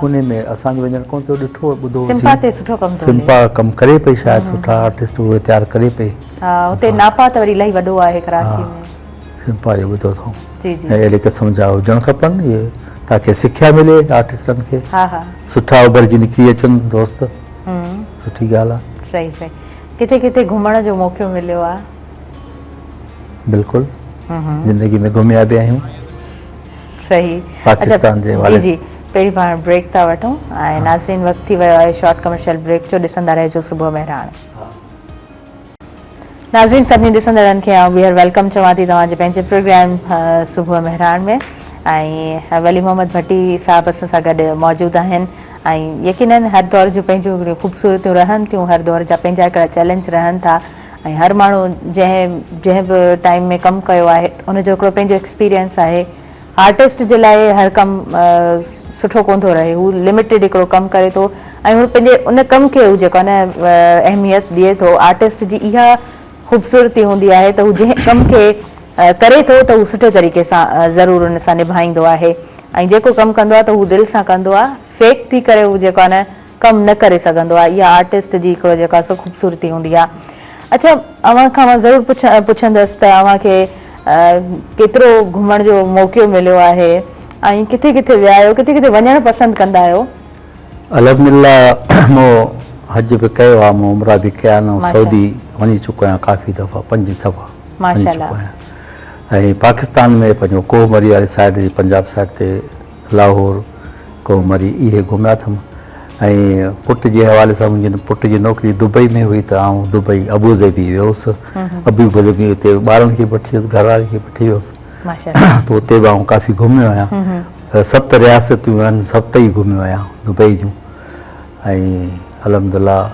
ان ۾ اسان جو وڃڻ ڪونه ٿيو ڏٺو ٻڌو سمپا تي سٺو ڪم ٿو سمپا ڪم ڪري پئي شايد سٺا آرٽسٽ اهي تيار ڪري پئي ها اتي ناپا ته وري الاهي وڏو آهي ڪراچي ۾ سمپا جو ٻڌو اٿئون جي جي اهڙي قسم جا هجڻ کپن اهي تاڪي سکيا ملي آرٽسٽن کي ها ها سٺا اڀرجي نڪري اچن دوست سٺي ڳالهه آهي صحيح صحيح ڪٿي ڪٿي گهمڻ جو موقعو مليو آهي بلڪل زندگي ۾ گهميا به آهيون. صحيح پاڪستان جي حوالي جي جي پهرين پاڻ بريڪ ٿا وٺون ۽ ناظرين وقت ٿي ويو آهي شارٽ ڪمرشل بريڪ جو ڏسندا رهجو صبح مهراڻ. ناظرين سڀني ڏسندڙن کي آئون ٻيهر welcome چوان ٿي توهان جي پنهنجي پروگرام صبح مهراڻ ۾ ۽ ولي محمد ڀٽي صاحب اسان سان گڏ موجود آهن ۽ يقينن هر دور جون پنهنجون هڪڙيون خوبصورتيون رهن ٿيون هر دور جا پنهنجا هڪڙا چئلينج رهن ٿا ۽ هر ماڻهو جنهن جنهن به ٽائيم ۾ ڪم ڪيو آهي ان جو هڪڙو پنهنجو ايڪسپيرينس آهي آرٽسٽ جي لاء هر ڪم سٺو ڪونه ٿو رهي هو لميٽيڊ هڪڙو ڪم ڪري ٿو ۽ هو پنهنجي ان ڪم کي هو جيڪو آهي نه اهميت ڏئي ٿو آرٽسٽ جي اها خوبصورتي هوندي آهي ته هو جنهن ڪم کي ڪري ٿو ته هو سٺي طريقي سان ضرور ان سان نڀائيندو آهي ۽ جيڪو ڪم ڪندو آهي ته هو دل سان ڪندو آهي فيڪ ٿي ڪري هو جيڪو آهي نه ڪم نه ڪري سگهندو آهي اها آرٽسٽ جي هڪڙو جيڪو آهي سو خوبصورتي هوندي آهي اڇا اوهان کان مان ضرور پڇندس ته اوهان کي ڪيترو گهمڻ جو موقعو مليو آهي ۽ ڪٿي ڪٿي ويا آهيو ڪٿي ڪٿي وڃڻ پسند ڪندا آهيو؟ الحمدلله مون حج به ڪيو آهي مون عمرا به ڪيا آهن ۽ سعودي وڃي چڪو آهيان ڪافي دفعا پنج ڇهه دفعا وڃي چڪو آهيان ۽ پاڪستان ۾ پنهنجو ڪوهه مري واري سائيڊ جي پنجاب سائيڊ تي لاهور، ڪوهه مري اهي گهميا اٿم ۽ پٽ جي حوالي سان منهنجي پٽ جي نوڪري دبئي ۾ هئي ته آئون دبئي ابوظهبي ويو هوس ابوظهبي اتي ٻارن کي به وٺي ويس گهر واري کي به وٺي ويو هوس ته اتي به آئون ڪافي گهميو آهيان ست رياستون آهن ست ئي گهميو آهيان دبئي جون ۽ الحمدلله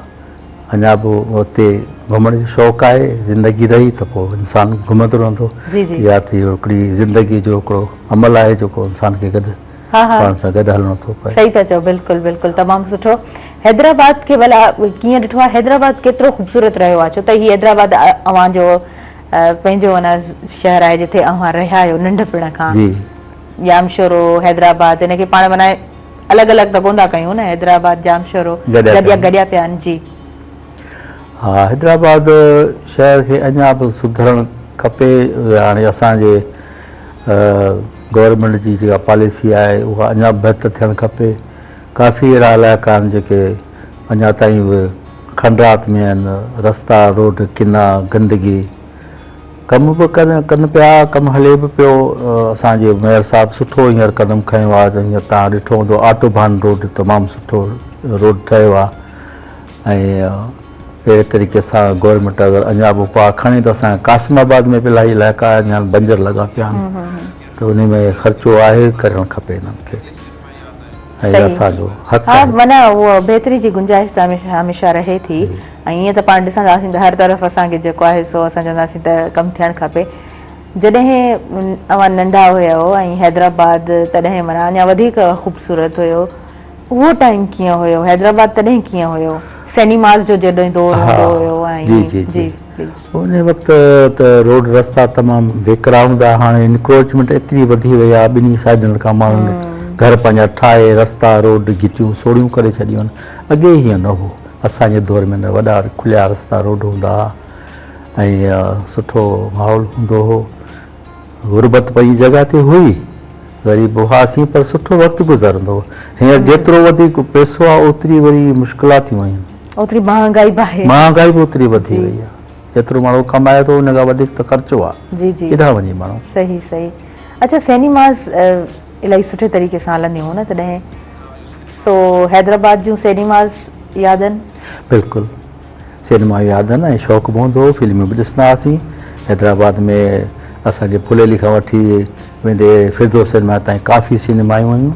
اڃا به اتي گهمڻ جو شوق آهي زندگي رهي ته پوء انسان گهمندو رهندو يا ته اهو هڪڙي زندگي جو هڪڙو عمل آهي جيڪو انسان کي گڏ پاڻ سان گڏ هلڻو ٿو پئي. صحيح پيا چئو بلڪل بلڪل تمام سٺو حيدرآباد کي ڀلا ڪيئن ڏٺو آهي حيدرآباد ڪيترو خوبصورت رهيو آهي ڇو ته هي حيدرآباد اوهان جو پنهنجو معنيٰ شهر آهي جتي اوهان رهيا آهيو ننڍپڻ کان ڄامشورو حيدرآباد ان کي پاڻ معنيٰ الڳ الڳ ته ڪونه ٿا ڪيون نه حيدرآباد ڄامشورو گڏيا گڏيا پيا آهن جي. ها حيدرآباد شهر کي اڃا به سڌرڻ کپي هاڻي اسان جي گورنمينٽ جي جيڪا پاليسي آهي اها اڃا به بهتر ٿيڻ کپي ڪافي اهڙا علائقا آهن جيڪي اڃا تائين به کنڊرات ۾ آهن رستا روڊ ڪنا گندگي ڪم به ڪن پيا، ڪم هلي به پيو. اسان جي ميئر صاحب سٺو هينئر قدم کنيو آهي ته هينئر توهان ڏٺو هوندو آٽو ڀان روڊ تمام سٺو روڊ ٺهيو آهي ۽ اهڙي طريقي سان گورنمينٽ اگر اڃا به اپاء کڻي ته اسان جي قاسم آباد ۾ به الاهي علائقا اڃا بنجر لڳا پيا آهن ته انهي ۾ خرچو آهي ڪرڻ کپي انهن کي ۽ اسان جو حق آهي. ها معنيٰ اهو بهتري جي گنجائش ته هميشه رهي ٿي. ۽ ائين ته پاڻ ڏسنداسين ته هر طرف اسان کي جيڪو آهي سو اسان چونداسين ته ڪم ٿيڻ کپي. جڏهن اوهان ننڍا هيؤ ۽ حيدرآباد تڏهن معنيٰ اڃا وڌيڪ خوبصورت هيو اهو ٽائيم ڪيئن هيو حيدرآباد تڏهن ڪيئن هيو سئنيماز جو جڏهن دور هوندو هيو ۽ جي جي جي ان وقت ته روڊ رستا تمام ويڪرا هوندا هاڻي انڪروچمينٽ ايتري وڌي وئي آهي ٻنهي سائيڊن کان ماڻهن گهر پنهنجا ٺاهي رستا روڊ گهٽيون سوڙهيون ڪري ڇڏيون آهن اڳي هيئن نه هو اسان جي دور ۾ نه وڏا کليا رستا روڊ هوندا ها ۽ سٺو ماحول هوندو هو. غربت پنهنجي جڳهه تي هئي، غريب به هئاسين پر سٺو وقت گذرندو هو. هينئر جيترو وڌيڪ پئسو آهي اوتري وري مشڪلاتيون آهن. اوتري مهانگائي به آهي. مهانگائي به اوتري وڌي وئي آهي. جيترو ماڻهو ڪمائي ٿو ان کان وڌيڪ ته خرچو آهي. جي جي. ڪيڏانهن وڃي ماڻهو. صحيح صحيح. اڇا سئنيماز الاهي سٺي طريقي سان هلنديون هيون نه تڏهن. سو حيدرآباد جون سئنيماز ياد آهن؟ بلڪل سئنيما ياد آهن ۽ شوق به هوندو هو فلمون به ڏسندا هئاسين حيدرآباد ۾ اسان جي ڦليلي کان وٺي ويندي فردوس سئنيما تائين ڪافي سئنيمايون هيون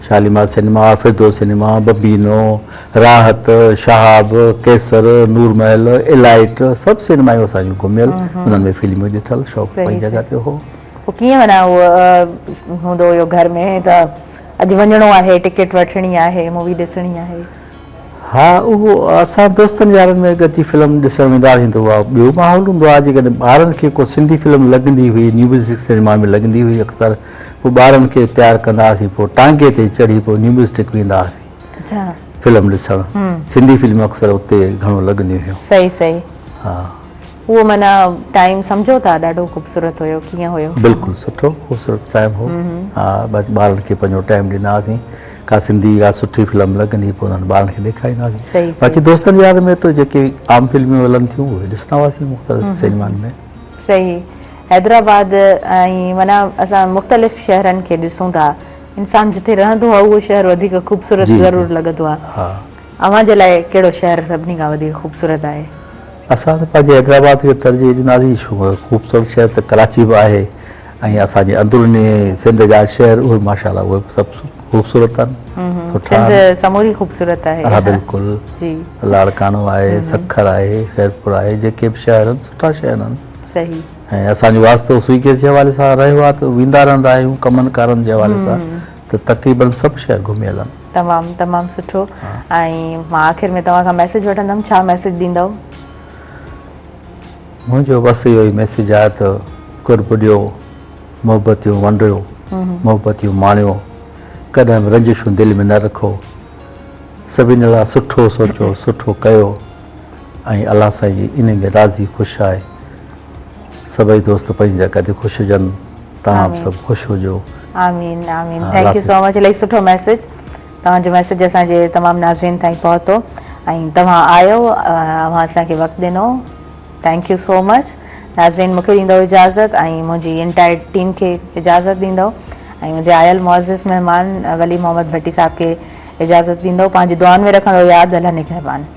شاليمار سئنيما فردوس سئنيما بمبينو راحت شهاب قيصر نور محل الائٽ سڀ سئنيمايون اسان جون گهميل انهن ۾ فلمون ڏٺل شوق پنهنجي جڳهه تي هو. پوء ڪيئن معنيٰ اهو هوندو هيو گهر ۾ ته اڄ وڃڻو آهي ٽڪيٽ وٺڻي آهي مووي ڏسڻي آهي. ها اهو اسان دوستن يارن ۾ گڏجي فلم ڏسڻ ويندا هئاسين ته اها ٻيو ماحول هوندو آهي جيڪڏهن ٻارن کي ڪو سنڌي فلم لڳندي هئي نيو ميوزڪ سئنيما ۾ لڳندي هئي اڪثر پوء ٻارن کي تيار ڪندا هئاسين پوء ٽانگي تي چڙهي پوء نيو ميوزڪ ويندا هئاسين فلم ڏسڻ سنڌي فلمون اڪثر اتي گهڻو لڳنديون هيون. صحيح صحيح. ها. اهو معنيٰ ٽائيم سمجهو ٿا ڏاڍو خوبصورت هيو ڪيئن هيو؟ بلڪل سٺو خوبصورت ٽائيم هو ها بس ٻارن کي پنهنجو ٽائيم ڏيندا هئاسين ڪا سنڌي ڪا سٺي فلم لڳندي پوء انهن ٻارن کي ڏيکاريندا هئاسين باقي دوستن يارن ۾ ته جيڪي عام فلمون هلن ٿيون اهي ڏسندا هئاسين مختلف سئنيمائن ۾. صحيح حيدرآباد ۽ معنيٰ اسان مختلف شهرن کي ڏسون ٿا انسان جتي رهندو آهي اهو شهر وڌيڪ خوبصورت ضرور لڳندو آهي اوهان جي لاء ڪهڙو شهر سڀني کان وڌيڪ خوبصورت آهي؟ اسان ته پنهنجي حيدرآباد کي ترجيح ڏينداسين ڇو خوبصورت شهر ته ڪراچي به آهي ۽ اسان جي اندروني سنڌ جا شهر اهي ماشاء الله اهي به سڀ خوبصورت آهن سٺا سنڌ سموري خوبصورت آهي ها بلڪل جي لاڙڪاڻو آهي سکر آهي خيرپور آهي جيڪي به شهر آهن سٺا شهر آهن صحيح ۽ اسان جو واسطو سوئي گيس جي حوالي سان رهيو آهي ته ويندا رهندا آهيون ڪمن ڪارن جي حوالي سان ته تقريبن سڀ شهر گهميل آهن تمام تمام سٺو ۽ مان آخر ۾ توهان کان ميسيج وٺندم ڇا ميسيج ڏيندؤ؟ منهنجو بس اهو ئي ميسيج آهي ته قرب ڏيو، محبتيون ونڊيو، محبتيون ماڻيو، ڪڏهن به رنجشون دل ۾ نه رکو، سڀني لاء سٺو سوچو، سٺو ڪيو ۽ الله سائين جي انهي ۾ راضي خوش آهي. سڀئي دوست پنهنجي جڳهه تي خوش هجن، توهان به سڀ خوش هجو. آمين آمين thank you سو مچ الاهي سٺو ميسج توهان جو ميسج اسان جي تمام ناظرين تائين پهتو ۽ توهان آيو اوهان اسان کي وقت ڏنو thank you سو مچ ناظرين مونکي ڏيندو اجازت ۽ منهنجي انٽائر ٽيم کي اجازت ڏيندو ۽ منهنجي آيل معزز مهمان ولي محمد ڀٽي صاحب کي اجازت ڏيندو پنهنجي دعائن ۾ رکندو ياد الله نگهبان.